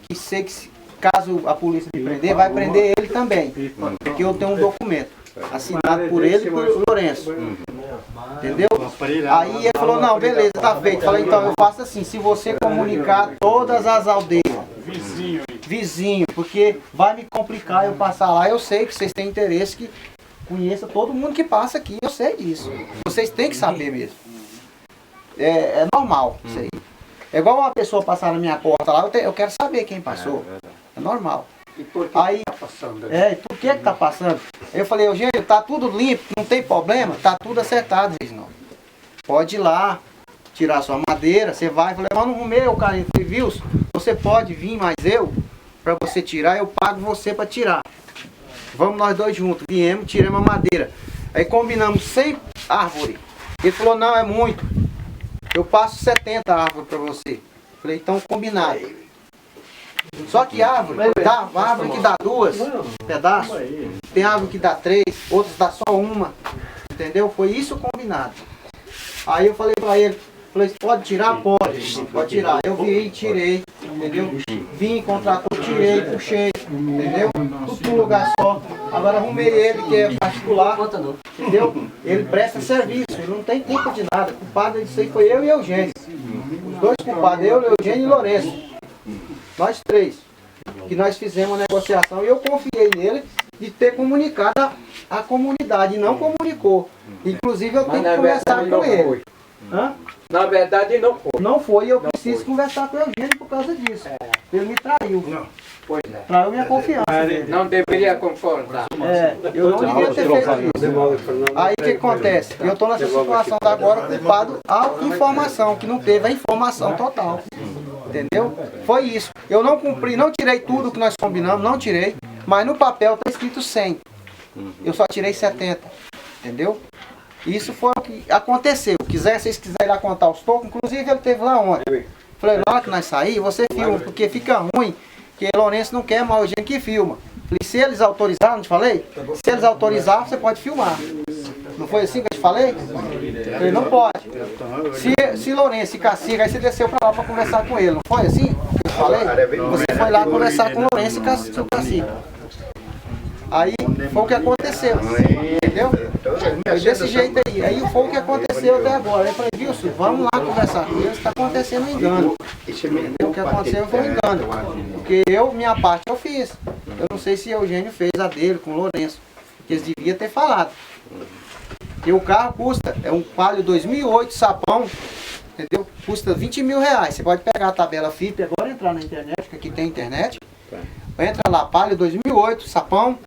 que sei que se- caso a polícia me prender, vai prender ele também, porque eu tenho um documento assinado por ele e por Lourenço. Entendeu? Aí ele falou, não, beleza, tá feito. Falei, então eu faço assim, se você comunicar todas as aldeias, vizinho, porque vai me complicar eu passar lá, eu sei que vocês têm interesse que conheça todo mundo que passa aqui, eu sei disso. Vocês têm que saber mesmo. É, é normal isso aí. É igual uma pessoa passar na minha porta lá, eu, te- eu quero saber quem passou. É normal. E por que Aí, que tá passando? É, e por que que tá passando? Eu falei, Eugênio, tá tudo limpo, não tem problema, tá tudo acertado, Reginaldo. Pode ir lá, tirar sua madeira, você vai. Eu falei, mano, o meu, cara, ele falou, Wilson, você pode vir, mas eu, para você tirar, eu pago você para tirar. Vamos nós dois juntos. Viemos, tiramos a madeira. Aí combinamos cem árvores. Ele falou, não, é muito. Eu passo setenta árvores para você. Falei, então combinado. Só que árvore, dá árvore que dá duas pedaços, tem árvore que dá três, outros dá só uma, entendeu? Foi isso combinado. Aí eu falei para ele, falei, pode tirar? Pode, pode tirar. Eu vim, tirei, entendeu? Vim, contratou, tirei, puxei, entendeu? Tudo num lugar só. Agora arrumei ele, que é particular, entendeu? Ele presta serviço, ele não tem culpa de nada. Culpado disso aí foi eu e Eugênio. Os dois culpados, eu, Eugênio e Lourenço. Nós três. Que nós fizemos uma negociação e eu confiei nele de ter comunicado a, a comunidade, e não comunicou. Inclusive, eu tenho que conversar com ele. Hã? Na verdade, não foi. Não foi, eu preciso conversar com o Eugênio por causa disso. Ele me traiu. Pois é. Traiu minha confiança. Não deveria concordar. É, eu não devia ter feito isso. Aí o que acontece? Eu tô nessa situação da agora culpado à informação, que não teve a informação total. Entendeu? Foi isso. Eu não cumpri, não tirei tudo que nós combinamos, não tirei, mas no papel tá escrito cem. Eu só tirei setenta. Entendeu? Isso foi o que aconteceu. Quiser, vocês quiserem lá contar os tocos, inclusive ele teve lá ontem. Falei, na hora que nós sair, você filma, porque fica ruim, que Lourenço não quer mais o gente que filma. Falei, se eles autorizar, não te falei? Se eles autorizar, você pode filmar. Não foi assim que eu te falei? Falei, não pode. Se, se Lourenço e Cacique, aí você desceu pra lá pra conversar com ele, não foi assim que eu te falei? Você foi lá conversar com Lourenço e Cacique. Aí foi o que aconteceu, entendeu? Foi desse jeito aí. Aí foi o que aconteceu até agora. Eu falei, Wilson, vamos lá conversar com eles, tá acontecendo um engano. Entendeu? O que aconteceu foi um engano. Porque eu, minha parte, eu fiz. Eu não sei se Eugênio fez a dele com o Lourenço, que eles deviam ter falado. E o carro custa, é um Palio dois mil e oito Sapão, entendeu? Custa vinte mil reais. Você pode pegar a tabela FIPE agora, entrar na internet, que aqui tem internet. Entra lá, Palio dois mil e oito Sapão.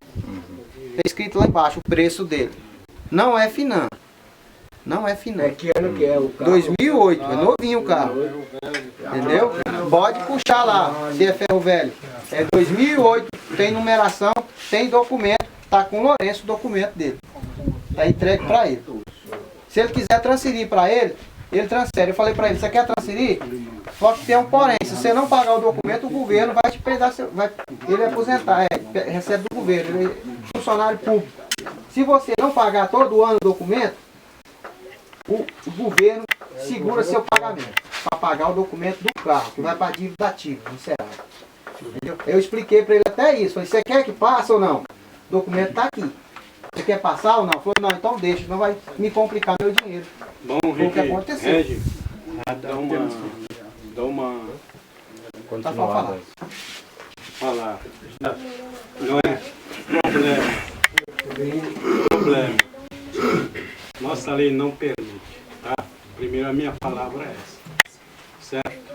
Tá escrito lá embaixo o preço dele. Não é Finan. Não é Finan. É que ano que é o carro? Dois mil e oito, é novinho o carro. Entendeu? Pode puxar lá, se é ferro velho. É dois mil e oito, tem numeração, tem documento, tá com o Lourenço o documento dele. Tá entregue pra ele. Se ele quiser transferir pra ele, ele transfere. Eu falei pra ele, você quer transferir? Só que tem um porém, se você não pagar o documento, o governo vai te pegar, seu- vai, ele é aposentado, é, pe- recebe do governo, ele é funcionário público. Se você não pagar todo ano o documento, o, o governo segura seu pagamento pra pagar o documento do carro, que vai pra dívida ativa, no Serasa. Entendeu? Eu expliquei para ele até isso. Falei, você quer que passe ou não? O documento está aqui. Você quer passar ou não? Ele falou, não, então deixa, não vai me complicar meu dinheiro. Bom, foi o que aconteceu. Regi, dá uma, dá uma Continuar. Falar. Não é problema. Problema. Nossa lei não permite, tá? Primeiro, a minha palavra é essa. Certo?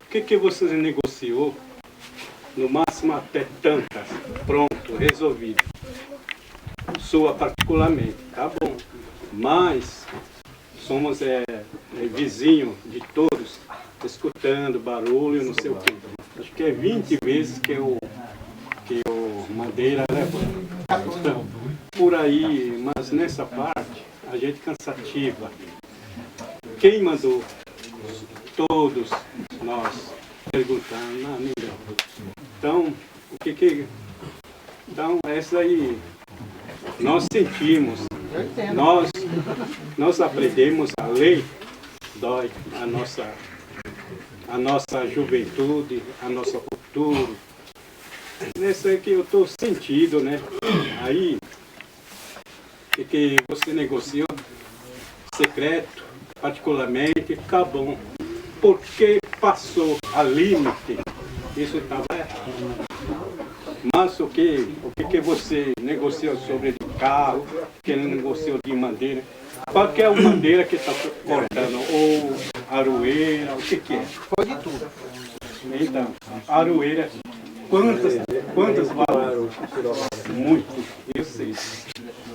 O que que você negociou? No máximo até tantas. Pronto, resolvido. Sua particularmente, tá bom. Mas somos é, é vizinho de todos, escutando barulho, não sei o quê. Acho que é vinte vezes que eu, que eu madeira levando. Então, por aí, mas nessa parte, a gente cansativa. Quem mandou? Todos nós perguntando, ah, não deu. Então, o que que... Então, essa aí, nós sentimos, nós, nós aprendemos a lei, dói a nossa, a nossa juventude, a nossa cultura. Nessa aí que eu tô sentido, né? Aí, e que você negociou secreto, particularmente, tá bom. Porque passou a limite, isso estava errado. Mas o que, o que que você negociou sobre de carro, que ele negociou de madeira? Qual que é a madeira que está cortando? Ou aroeira, o que que é? Foi de tudo. Então, aroeira, quantas, quantas varas? Muito, eu sei.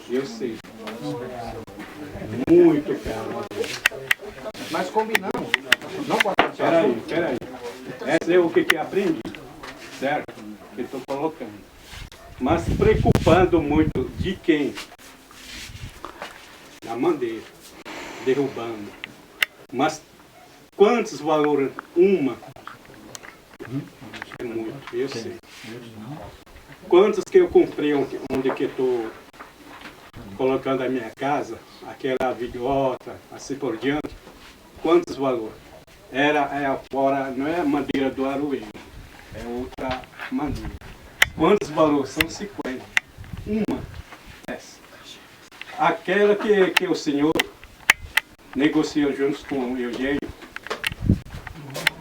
Eu sei. Muito caro. Mas combinamos. Não pode... Peraí, peraí. Essa é o que que aprendi, certo? Que estou colocando. Mas preocupando muito de quem? Da madeira. Derrubando. Mas quantos valores uma? É muito, eu sei. Quantos que eu comprei onde, onde que eu tô colocando a minha casa, aquela vidrota, assim por diante? Quantos valores? Era, é fora, não é madeira do aroeiro, é outra madeira. Quantos valores? São cinquenta. Uma dessa. Aquela que, que o senhor negociou junto com o Eugênio.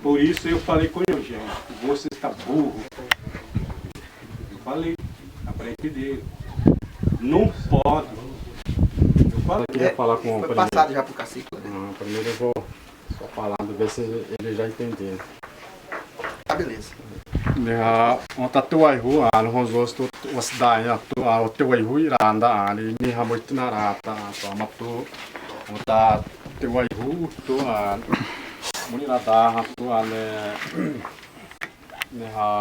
Por isso eu falei com o Eugênio, você está burro. Eu falei, na frente dele. Não pode. Eu falei. Queria falar com o... Foi primeiro. Passado já pro cacique, né? Ah, primeiro eu vou só falar, ver se ele já entendeu. Tá, beleza. Niha, õ ta te waihu'u, ãne hã zô tô, tô wasdai, tô, a, te waihu'u za'ra ãne, niha mo tina rata, tô, ma tô, õ ta te waihu'u tô, a, mo ni rada hã tô, ãne, niha,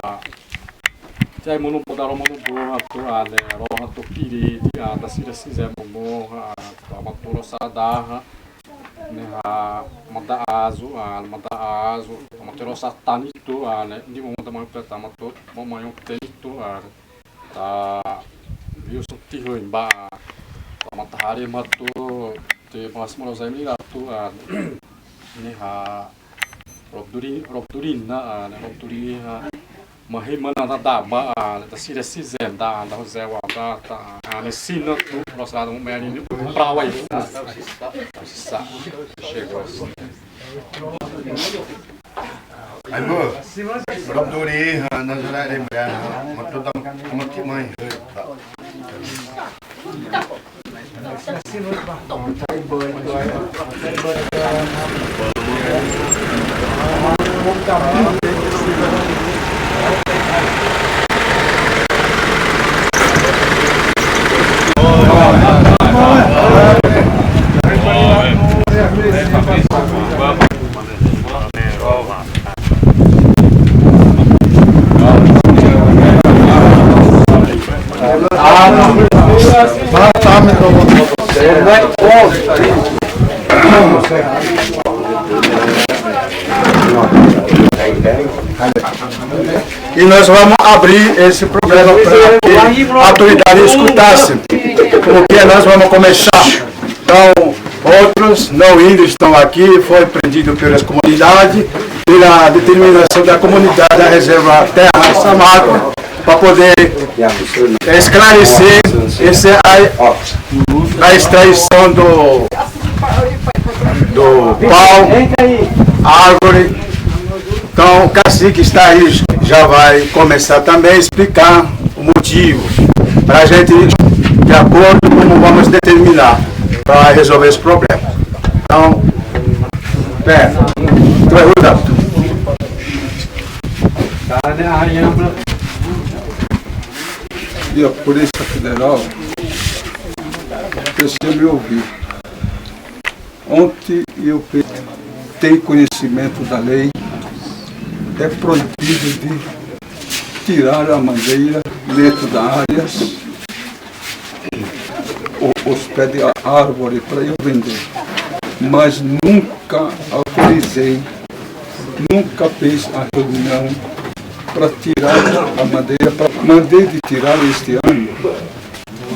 te ai mono bâdâ ro mono bâ hã tô, ãne, ro hã tô pire, a, dasiré sizé mono hã, tô, ma tô rosa'rata hã, niha, ma da azu, a, ma da azu, ma tô rosa'rata ni tô, a, ne, ni mo da ma tô, ma tô, ma ma õ te ni tô, a, ta, viu só te hã imba, ta ma ta haré ma tô, te ma sima rozai mi ra tô, a, niha, robduri, robduri na, a, ne, robduri ha, ma hâimana na da ma, a, ne, dasiré sizé da, da hozé wa da, ta, a, ne, sina tô, rosa'rata mo me ni, pra wai, sa, chegou assim. Ai, bô, robduri, ha, na zona de mera, ha, ma tô da, ma tô mai, ha. E nós vamos abrir esse programa para que a autoridade escutasse, porque nós vamos começar. Então, outros não ainda estão aqui, foi prendido pelas comunidades, pela determinação da comunidade da reserva Terra Samarco, para poder esclarecer esse, a, a extração do, do pau, árvore. Então, o cacique está aí, já vai começar também a explicar o motivo, para a gente, de acordo com como vamos determinar, para resolver esse problema. Então, pera, tu vai rodar. E a Polícia Federal precisa me ouvir. Ontem eu pe-, tenho conhecimento da lei, é proibido de tirar a madeira dentro da área, o-, os pés de a-, árvore para eu vender. Mas nunca autorizei, nunca fiz a reunião para tirar a madeira, pra, mandei de tirar este ano,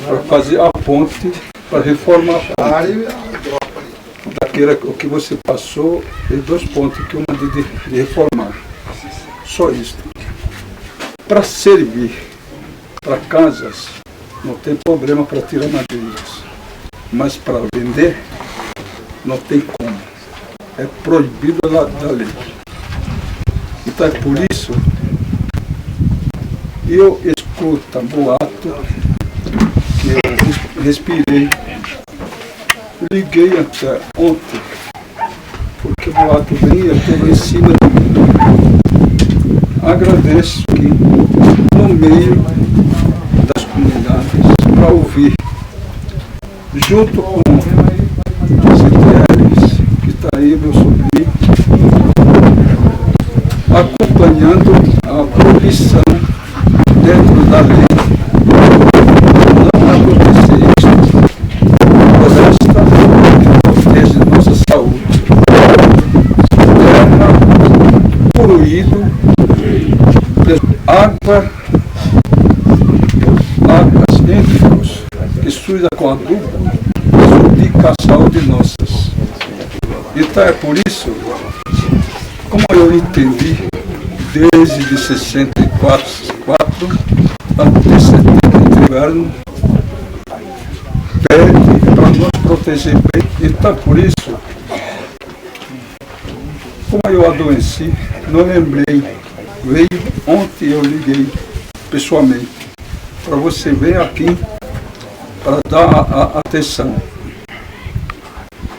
para fazer a ponte, para reformar a ponte. Daquela que você passou, e dois pontos que eu mandei de, de reformar. Só isso. Para servir para casas, não tem problema para tirar madeiras. Mas para vender, não tem como. É proibido da, da lei. Então é por isso, eu escuto boato, eu res-, respirei, liguei até ontem, porque o boato vinha, esteve em cima de mim. Agradeço que, no meio das comunidades, para ouvir, junto com os C T Ls, que está aí, meu sobrinho, acompanhando a proibição dentro da lei. Não acontecer isso. Floresta protege nossa saúde. Terra poluído, água, águas, entre outros, que suja com adubo, prejudica a saúde nossas. Então é por isso, como eu entendi, desde sessenta e quatro, quatro até setenta e três, pede para nos proteger bem. Então, por isso, como eu adoeci, não lembrei. Veio ontem, eu liguei pessoalmente para você vir aqui para dar a, a atenção.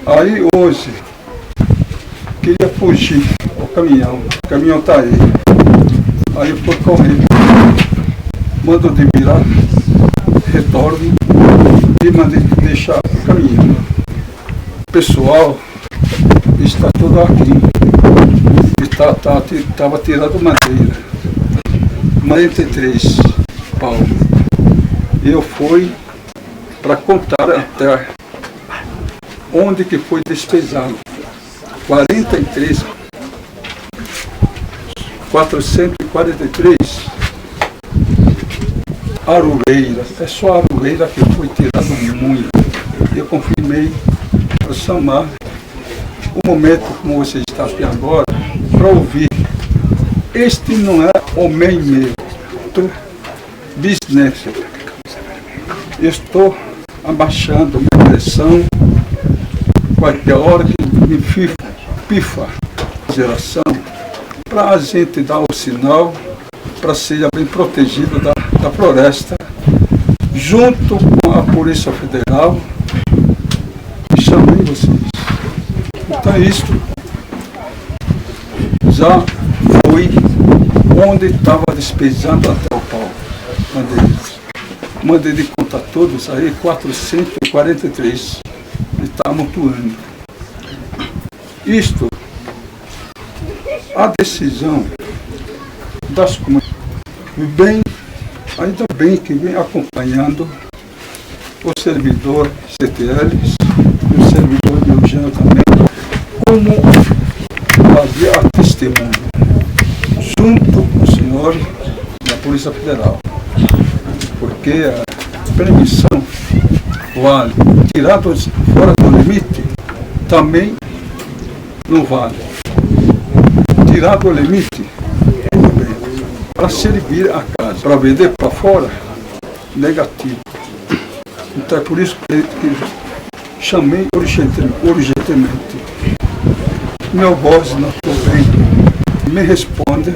Aí hoje, queria fugir o caminhão, o caminhão tá aí. Aí eu fui correr, mando de virar, retorno e mandei deixar o caminhão. Pessoal, está tudo aqui. Está, tá, ti-, tava tirando madeira. Quarenta e três pau. Eu fui para contar até onde que foi despejado. Quarenta e três, quatrocentos e quarenta e três aroeiras. É só aroeira que foi tirado muito. Eu confirmei para chamar o momento como você está aqui agora, para ouvir. Este não é homem meu, outro business. Estou abaixando minha pressão, qualquer hora que me fifa, pifa geração, para a gente dar o sinal, para seja bem protegido da, da floresta, junto com a Polícia Federal, e chamei vocês. Então é isso. Já foi onde estava despejando até o pau. Mandei, mandei de conta todos aí, quatrocentos e quarenta e três. E está amontoando. Isto, a decisão das comunidades, bem, ainda bem que vem acompanhando o servidor C T L, o servidor de Eugênio também, como fazer a testemunha, junto com o senhor da Polícia Federal, porque a permissão vale, tirado fora do limite, também não vale. Tirado o limite, para servir a casa, para vender para fora, negativo. Então é por isso que eu chamei urgente-, urgentemente. Meu voz não estou bem. Me responde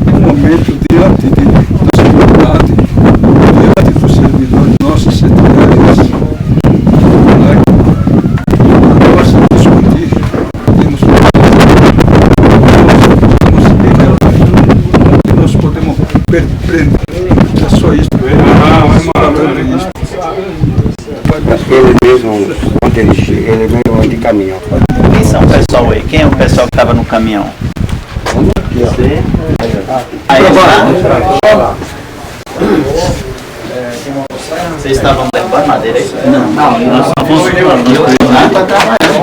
no momento diante de, da sociedade, diante dos servidores, nossos servidores, né? Para nós discutir, temos, temos, nós podemos per-, prender. É só isso. É só isso. Ele mesmo, ontem ele, ele mesmo de caminhão. Quem são o pessoal aí? Quem é o pessoal que estava no caminhão? Aí, vocês estavam derrubando madeira aí? Não, não, nós estamos, eu,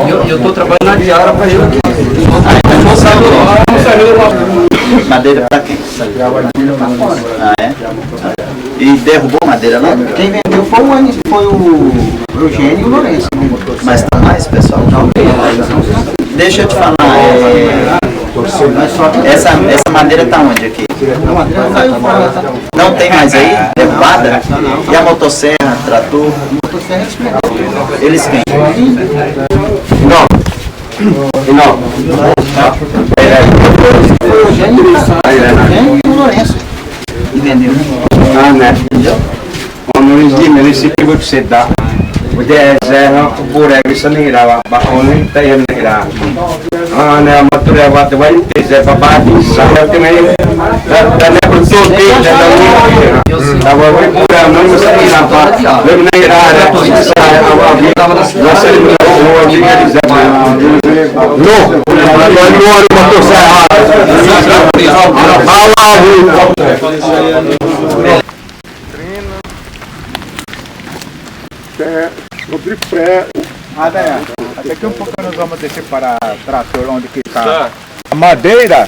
eu, eu tô trabalhando na diária pra gente. Ah, então não sabe. Madeira pra quem? Ah, é? E derrubou madeira lá? Quem vendeu foi o Ani-, foi o Eugênio e o Lourenço. Mas tá mais, pessoal? Não, tem mais. Deixa eu te falar, é, essa, essa madeira tá onde aqui? A madeira caiu fora, tá? Não tem mais aí? Derrubada? E a motosserra, trator? Motosserra, eles quem? Eles quem? Não. Não. Foi o Eugênio e o Lourenço. Entendeu? Ah, né? Entendeu? Ãne ĩnhimani siptete da. Ude zé hã, uburé wi sani hira wa, ba ãne ta yam na hira. Ãne ma tô ré wa, te wa te zé ba ba di sa ya te ne. Da, da ne ko tô te da da wa. Da wa wi uburé no sani hira ba. Wi na hira da sa ya wa wi. Wa sani hira wa wi zé ba. No. Wa no ma tô sa. Awa wi. Treina. Até Rodrigo Pré. Ah, né? Até que um pouco nós vamos deixar para trator onde que tá. Tá. A madeira,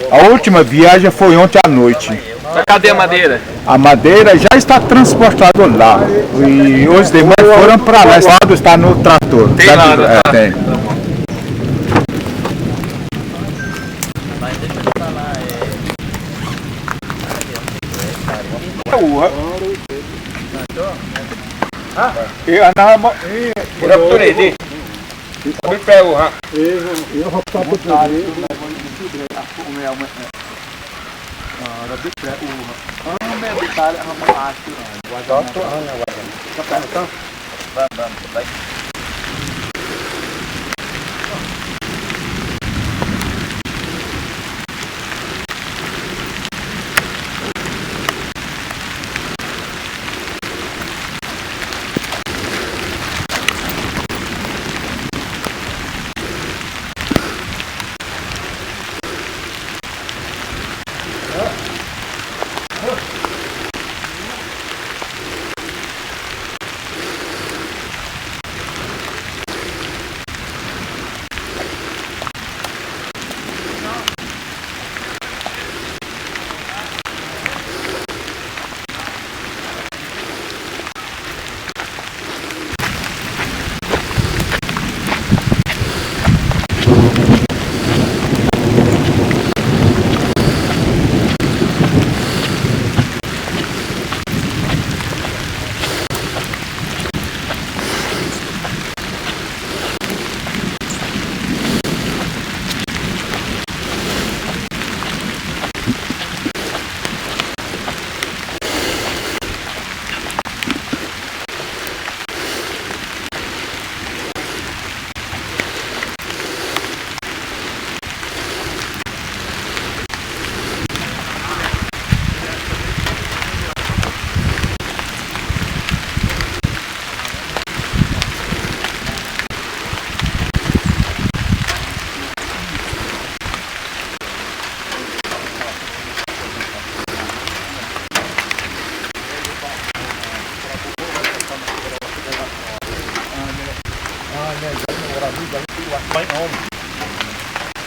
a última viagem foi ontem à noite. Tá, cadê a madeira? A madeira já está transportada lá. E os demais foram para lá. O estado está no trator. Tem lá, né? É, tem. Uha. E anama. Rapture di. Abi pe uha.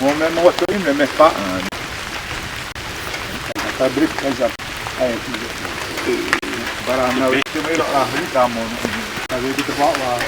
Mo me mo to me me pa. Fabric kaza. Ai, bara na we ke me la ahli damo. Kaza di ba wa.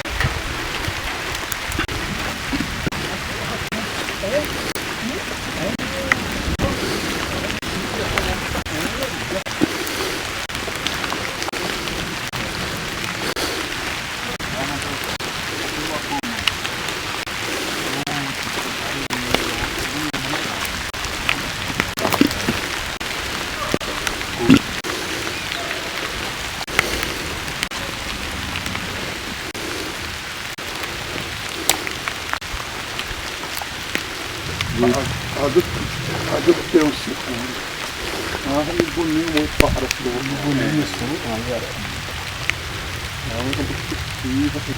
Adu, adu teu si. Ah, ini buni mo para tu. Buni mo su, ah, ya. Ah, ini buni.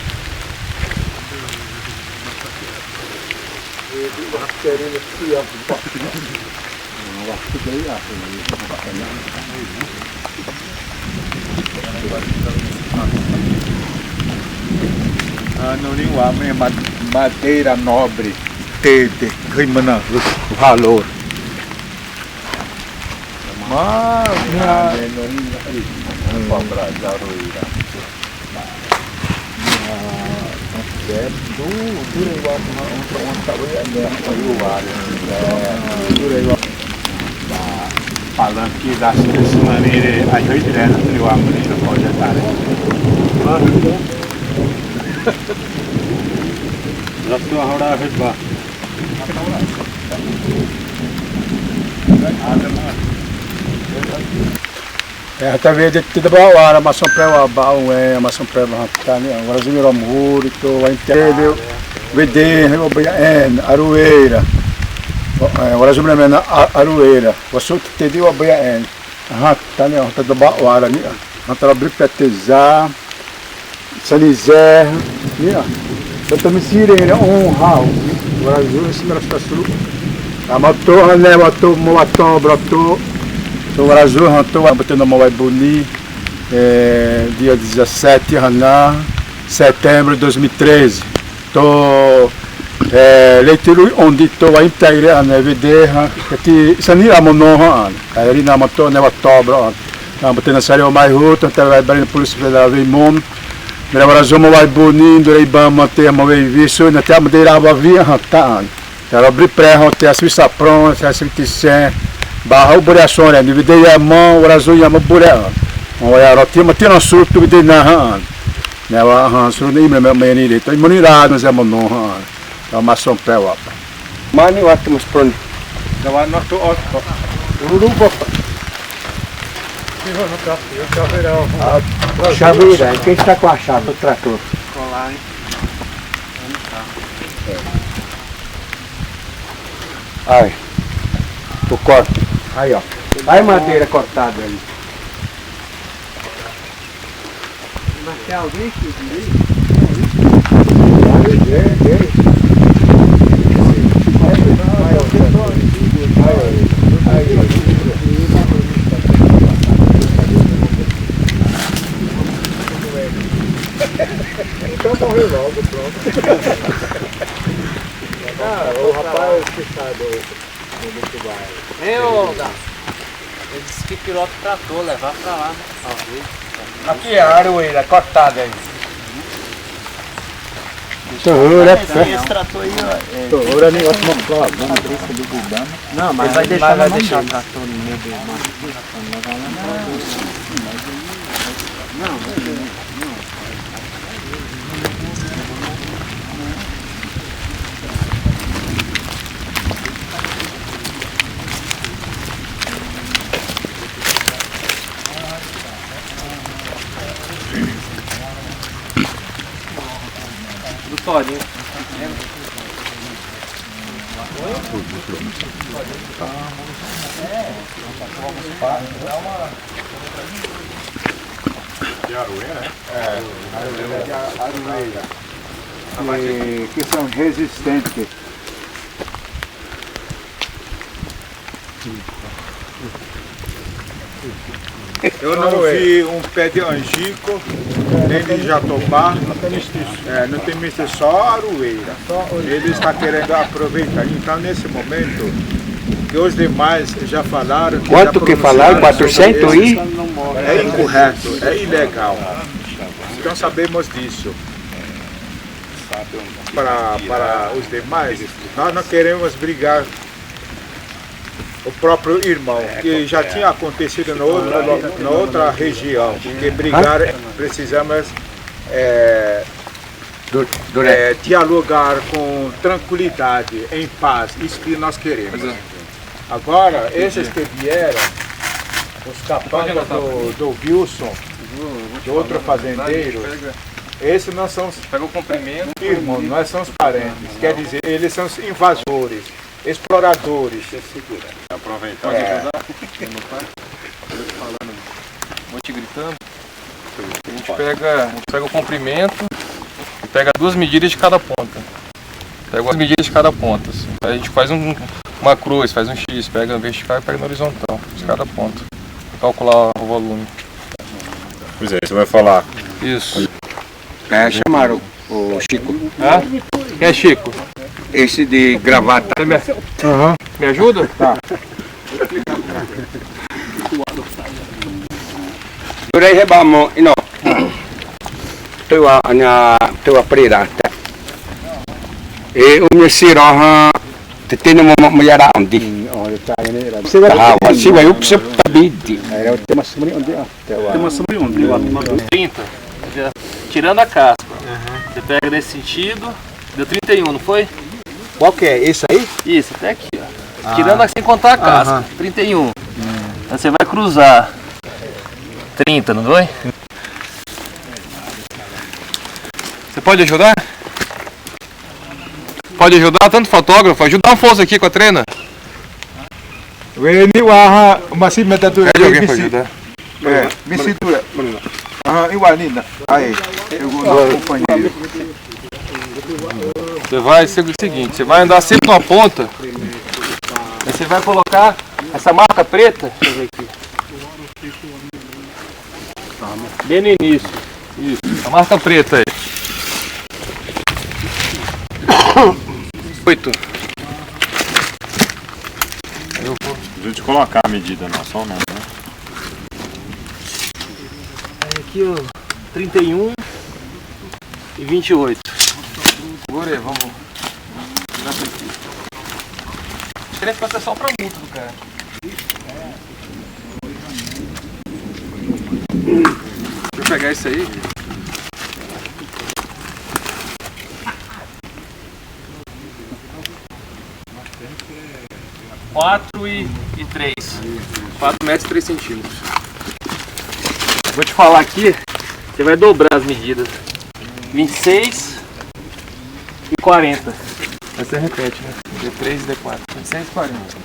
Ah, no ri wa me ma-, madeira nobre, te, te, hâimana, valor. Ma, ya. Palanque das Três Maneiras, a gente era, eu amo, eu pode estar. Ratu ahora heba. E hã ta wede te te daba wara, ma sõpré wa'aba, ãne ma sõpré wa'aba, tane, warazu mi romhuri tô, wa inte, wede, hã, wa'aba ãne, Aroeira. Warazu mi na, Aroeira. Wa sô te te di wa'aba ãne. Hã, tane, hã ta daba wara ni. Hã ta robri pete za. Sani zé, ni'ã. Santa Misiri, ni'ã, õ hã, warazu, simera sta suru. Ãma tô, ãne wa tô, mo wa tô, bro tô. Tô warazu, hã tô, wa bâtâ na mo wa buni, eh, dia dezassete, hã na, setembro de dois mil e treze. Tô, eh, leitiru õ di tô, wa imtaire, ãne, wede, hã, kati, sani amo no, hã, ãne. Eri na ma tô, ne wa tô, bro, ãne. Ãma te na sari o mai hã, tô te wa'aba ni Polícia Federal wei mono. Mera warazu mo wa buni, duré ibama te amo wei visu, na te amo de raba vi hã ta ãne. Te robri pré hã, te asivisa pron, te asivitise, ba hã uburé asõré, ni wede ya mo, warazu ya mo buré ãne. Õ wa ya ro te ma te na sutu wede na hã ãne. Ne wa hã, suru ni imre me, me ni re, tô imani ra, no zé mo no hã ãne. Tô ma sõpré wa'aba. Mani wa tô mas pron. Da wa no tô o. Ururu bo. Ah, chaveira, quem está com a chave do trator? Aí, o corte. Aí, ó. Aí, madeira cortada aí. Então morreu logo, pronto. Ah, o rapaz que está do, do Muito vai. Ei, ô, Gá. Ele disse que pilota trator, levar pra lá, né? Talvez. Aqui, a aroeira cortada aí. Esse trator aí, ó, é, tô, ora nem outro vamos falar, vamos. Não, mas ele vai deixar, vai deixar o trator no meio do mato. Não pode. De aroeira, né? É, aroeira, de a-, aroeira. E que são resistentes. Eu não vi um pé de angico, nem de jatobá, é, não tem visto, só aroeira. Ele está querendo aproveitar. Então, nesse momento, que os demais já falaram que já... Quanto que falaram? Pronunciaram sobre quatrocentos esse, e? É incorreto, é ilegal. Então, sabemos disso. Para, para os demais, nós não queremos brigar o próprio irmão, que já tinha acontecido na outra, na outra região, que brigar, precisamos, é, é, dialogar com tranquilidade, em paz, isso que nós queremos. Agora, esses que vieram, os capangas do, do Wilson, do outro fazendeiro, esses não são os irmãos, não são os parentes. Quer dizer, eles são os invasores. Exploradores, você segura. Aproveitar. É. Vou te gritando. A gente pega, pega o comprimento e pega duas medidas de cada ponta. Pega duas medidas de cada ponta, assim. A gente faz um, uma cruz, faz um X, pega na vertical e pega na horizontal, de cada ponta. Calcular o volume. Pois é, você vai falar. Isso. É, chamaram o Chico. Hã? Quem é Chico? Esse de gravata. Você me, Aham. me ajuda? Tá. Duré hã bâ mo, ino. Tô wa, ania, tô wa prera. E o me siro hã, te tene mo, mo yara andi. Hã, wa, siwa upse tabidi. Era o tema semri andi, ah. Tem uma sobre onde? Trinta. Já tirando a casca. Aham. Você pega nesse sentido, deu trinta e um, não foi? Qual que é? Esse aí? Isso, até aqui, ó. Ah. Tirando a, sem contar a casca, Aham. trinta e um. Aí você vai cruzar. Trinta, não foi? Você pode ajudar? Pode ajudar, tanto fotógrafo, ajuda uma força aqui com a trena. Weni wa hã, masi meta tu. Pede alguém pra ajudar. É, me segura. Aham, igual, Nina. Aí, eu vou dar um companheiro. Você vai ser o seguinte, você vai andar sempre com a ponta. Aí você vai colocar essa marca preta. Deixa eu ver aqui. Bem no início. Isso. A marca preta aí. Oito. Eu vou. A gente colocar a medida na só, né? Aí aqui, ó, trinta e um e vinte e oito. Agora vamos. Três pra só pra muito do cara. Deixa eu pegar isso aí. Quatro e, e três. Quatro metros e três centímetros. Vou te falar aqui, você vai dobrar as medidas. Vinte e seis e quarenta. Aí você repete, né? D três e D quatro. Vinte e seis e quarenta.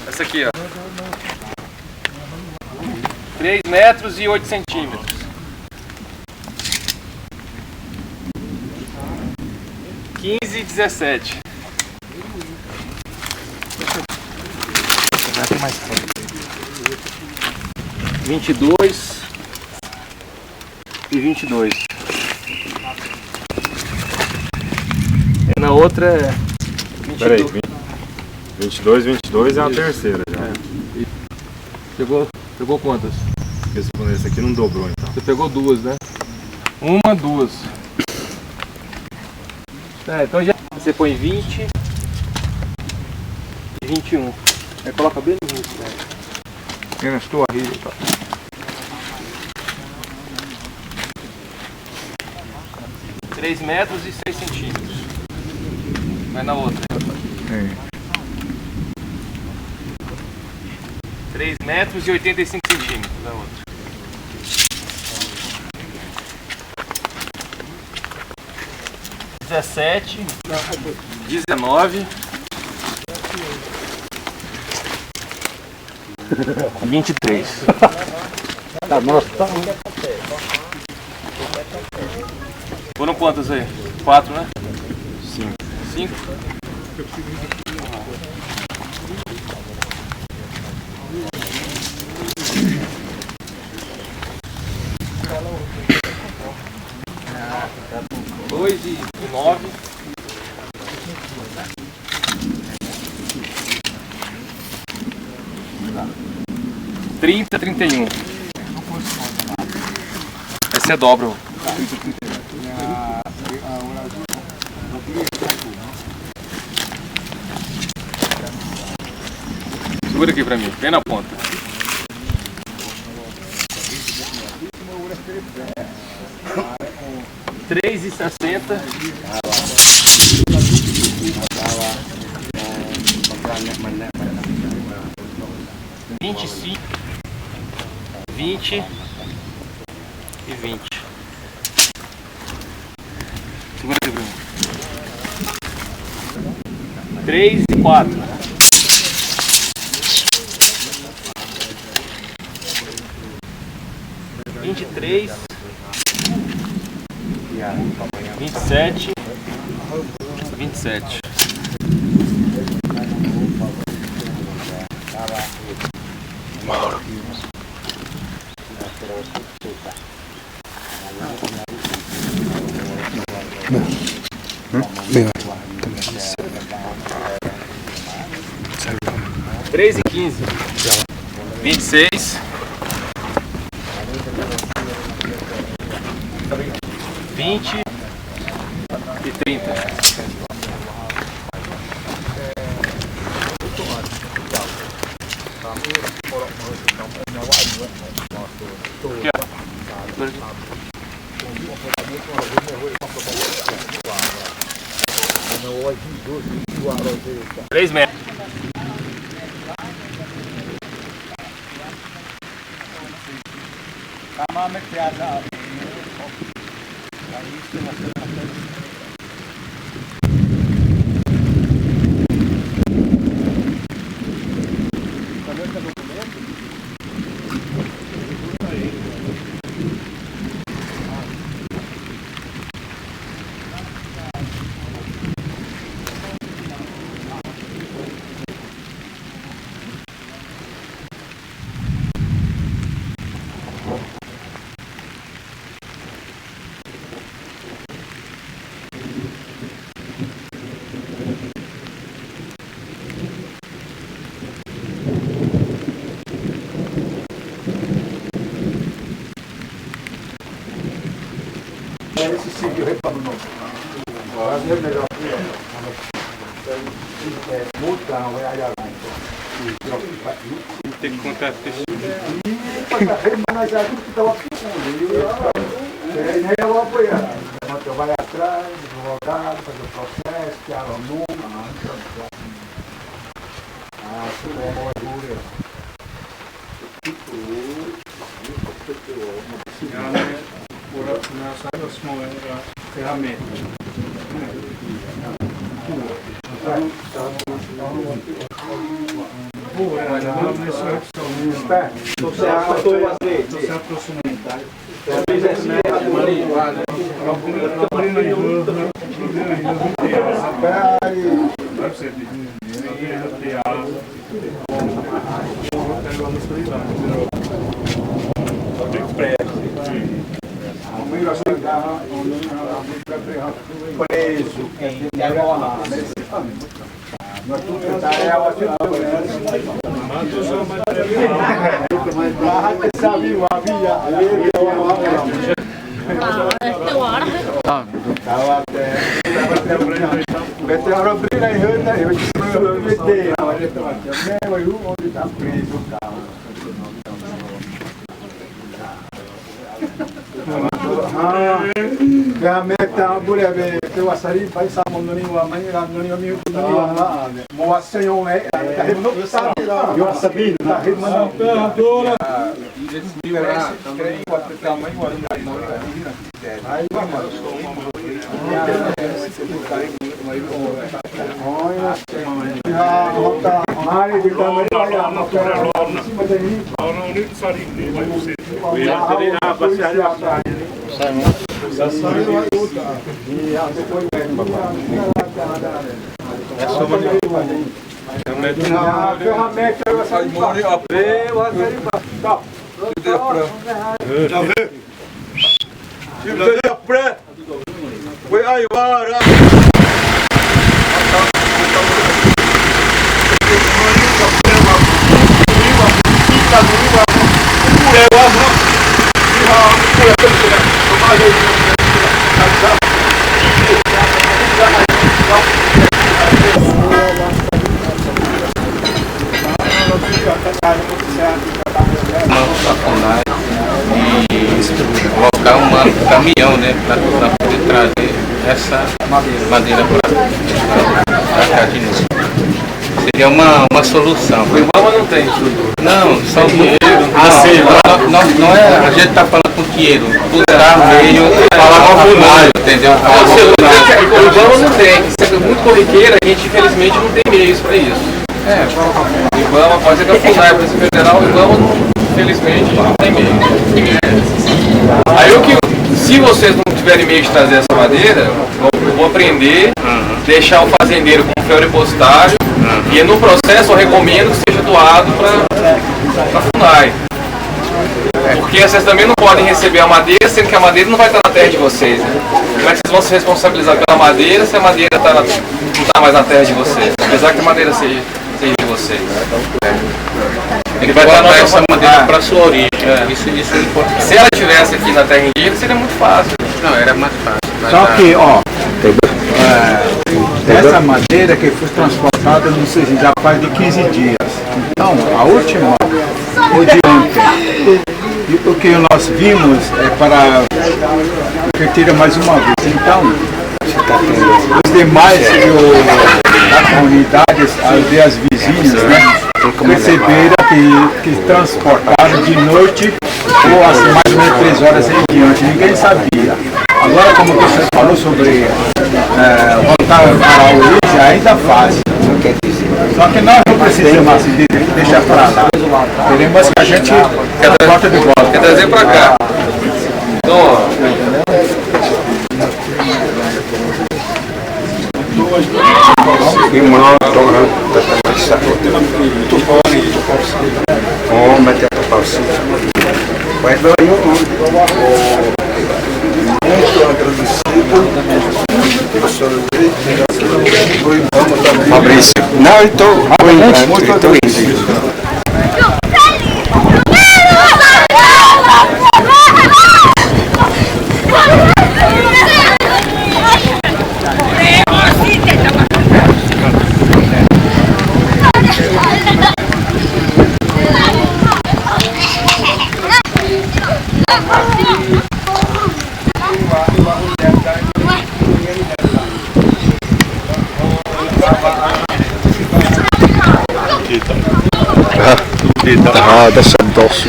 Essa aqui, ó. Três metros e oito centímetros. Quinze e dezessete. Vinte e dois e vinte e dois. E na outra é vinte e dois. Peraí, vinte, vinte e dois, vinte e dois é a terceira já. É. Pegou, pegou quantas? Esse, esse aqui não dobrou, então. Você pegou duas, né? Uma, duas. É, então já você põe vinte e vinte e um. Aí coloca bem no início, né? Eu não estou aí, tá? Três metros e seis centímetros. Vai na outra. Sim. Três metros e oitenta e cinco centímetros na outra. Dezessete, dezenove, vinte e três. Tá, nossa, tá. Foram quantas aí? Quatro, né? Cinco. Cinco? Dois e nove. Trinta, trinta e um. Essa é dobra. Segura aqui pra mim, bem na ponta. Três e sessenta. Vinte e cinco, vinte e vinte. Segura aqui pra mim. Três e quatro. Vinte e três, vinte e sete, vinte e sete. Três e quinze. Vinte e seis. Vinte e trinta. Aqui, ó. Três metros. Esse seguiu retorno. Agora é melhor. Tem que contar com isso. Vai atrás, advogado, fazer o processo, que arrumou. Ah, tudo é uma. Yani, orası nasıl, osmo kıyamet. Preso, interrogado. Ferramenta, bure be, te wasari, pai sa mo noni wa, mai ra noni wa, mi noni wa, ma, mo wa se yo e, ta hemo, yo sabina, ta hemo. Après. Uma faculdade e colocar um caminhão, né, para poder trazer essa madeira para cá de novo. Seria uma, uma solução. Não, só o dinheiro. Ah, sim, não, não, não é, a gente tá falando com o Tiero, tudo tá meio falar com o Funai, entendeu? Falar com o Funai. O Ibama não tem, sendo muito corriqueiro, a gente infelizmente não tem meios pra isso. É, fala com o Funai. O Ibama pode ser da Funai, Polícia Federal, o Ibama, não, infelizmente, não tem meio. Aí o que, se vocês não tiverem meio de trazer essa madeira, eu vou aprender, deixar o fazendeiro com o feltro postável, e no processo eu recomendo que seja doado pra, pra Funai. Porque vocês também não podem receber a madeira, sendo que a madeira não vai estar na terra de vocês, né? Como é que vocês vão se responsabilizar pela madeira se a madeira tá na, não tá mais na terra de vocês? Apesar que a madeira seja, seja de vocês. Ele vai dar essa madeira pra sua origem. É. Isso, isso é importante. Se ela tivesse aqui na terra indígena, seria muito fácil. Não, era mais fácil. Só que, ó, é, essa madeira que foi transportada, não sei se já faz de quinze dias. Então, a última foi de ontem. E o que nós vimos é para retira mais uma vez. Então, os demais, o, as comunidades, aldeias vizinhas, né, perceberam que, que transportaram de noite ou às mais ou menos três horas em diante. Ninguém sabia. Agora, como você falou sobre, eh, voltar para a origem, ainda faz. Só que nós não precisamos, assim, de, deixar para lá. Teremos que a gente transporta de volta. Quer trazer para cá. Então, ó. Irmão, tô, né? Tá, tá, tá, tá. Ó, mas tá, tá, tá. Vai, vai, vai. Muito agradecido. Fabrício. Não, eu tô, eu tô, eu tô indo. اه، ده صداش.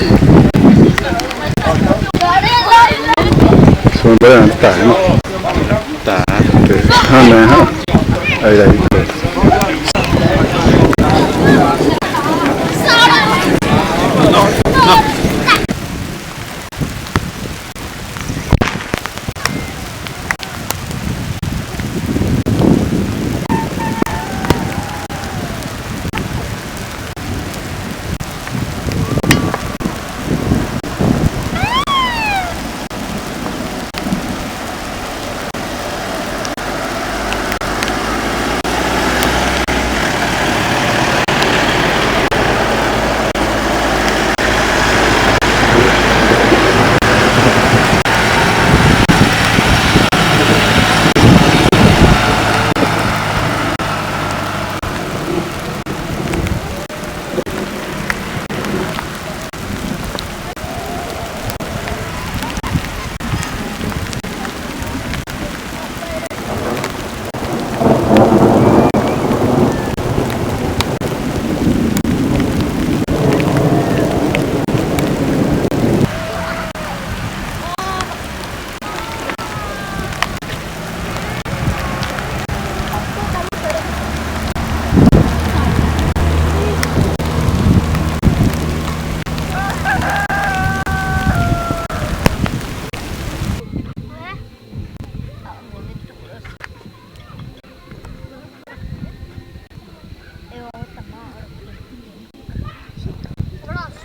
Tá, né? Tá. Tá. Ah, né? Aí, aí.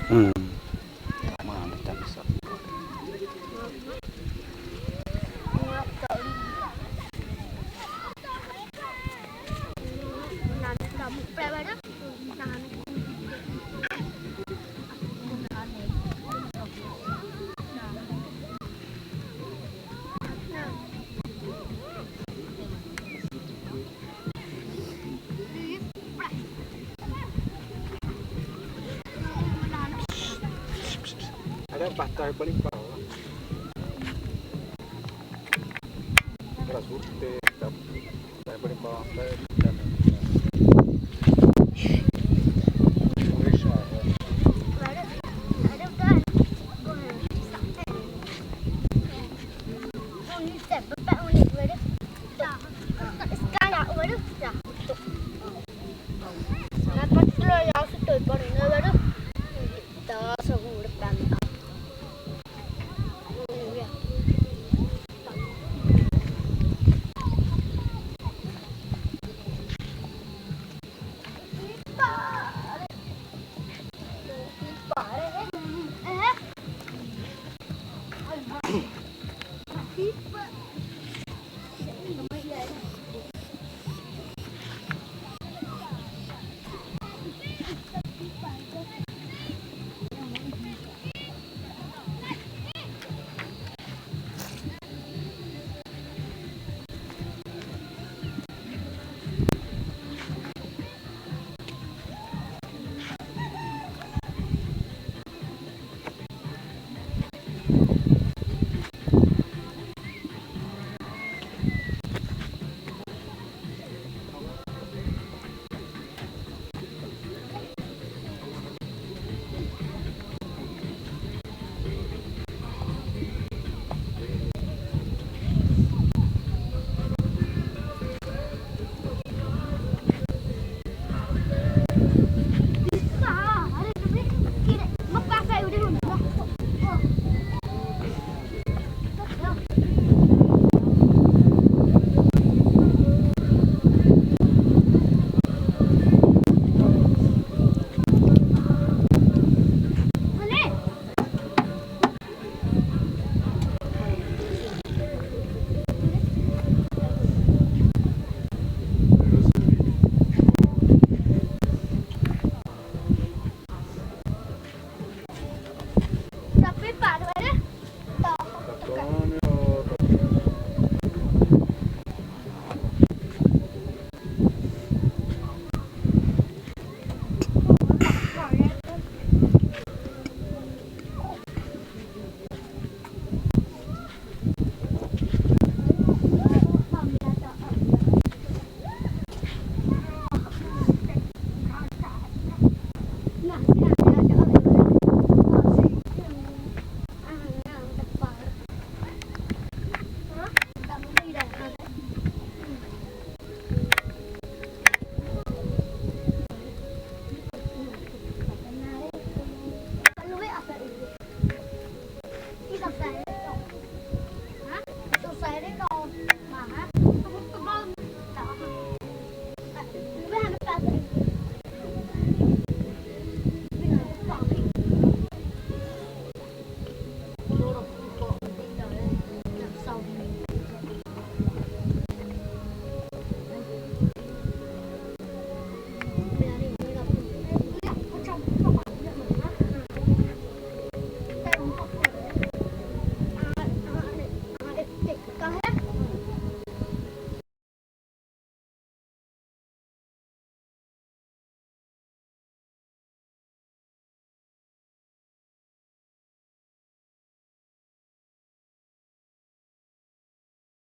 Hmm. Ada patah balik bawah. Keras putih, tapi saya balik bawah, saya tidak. Indonesia, ya. pipa.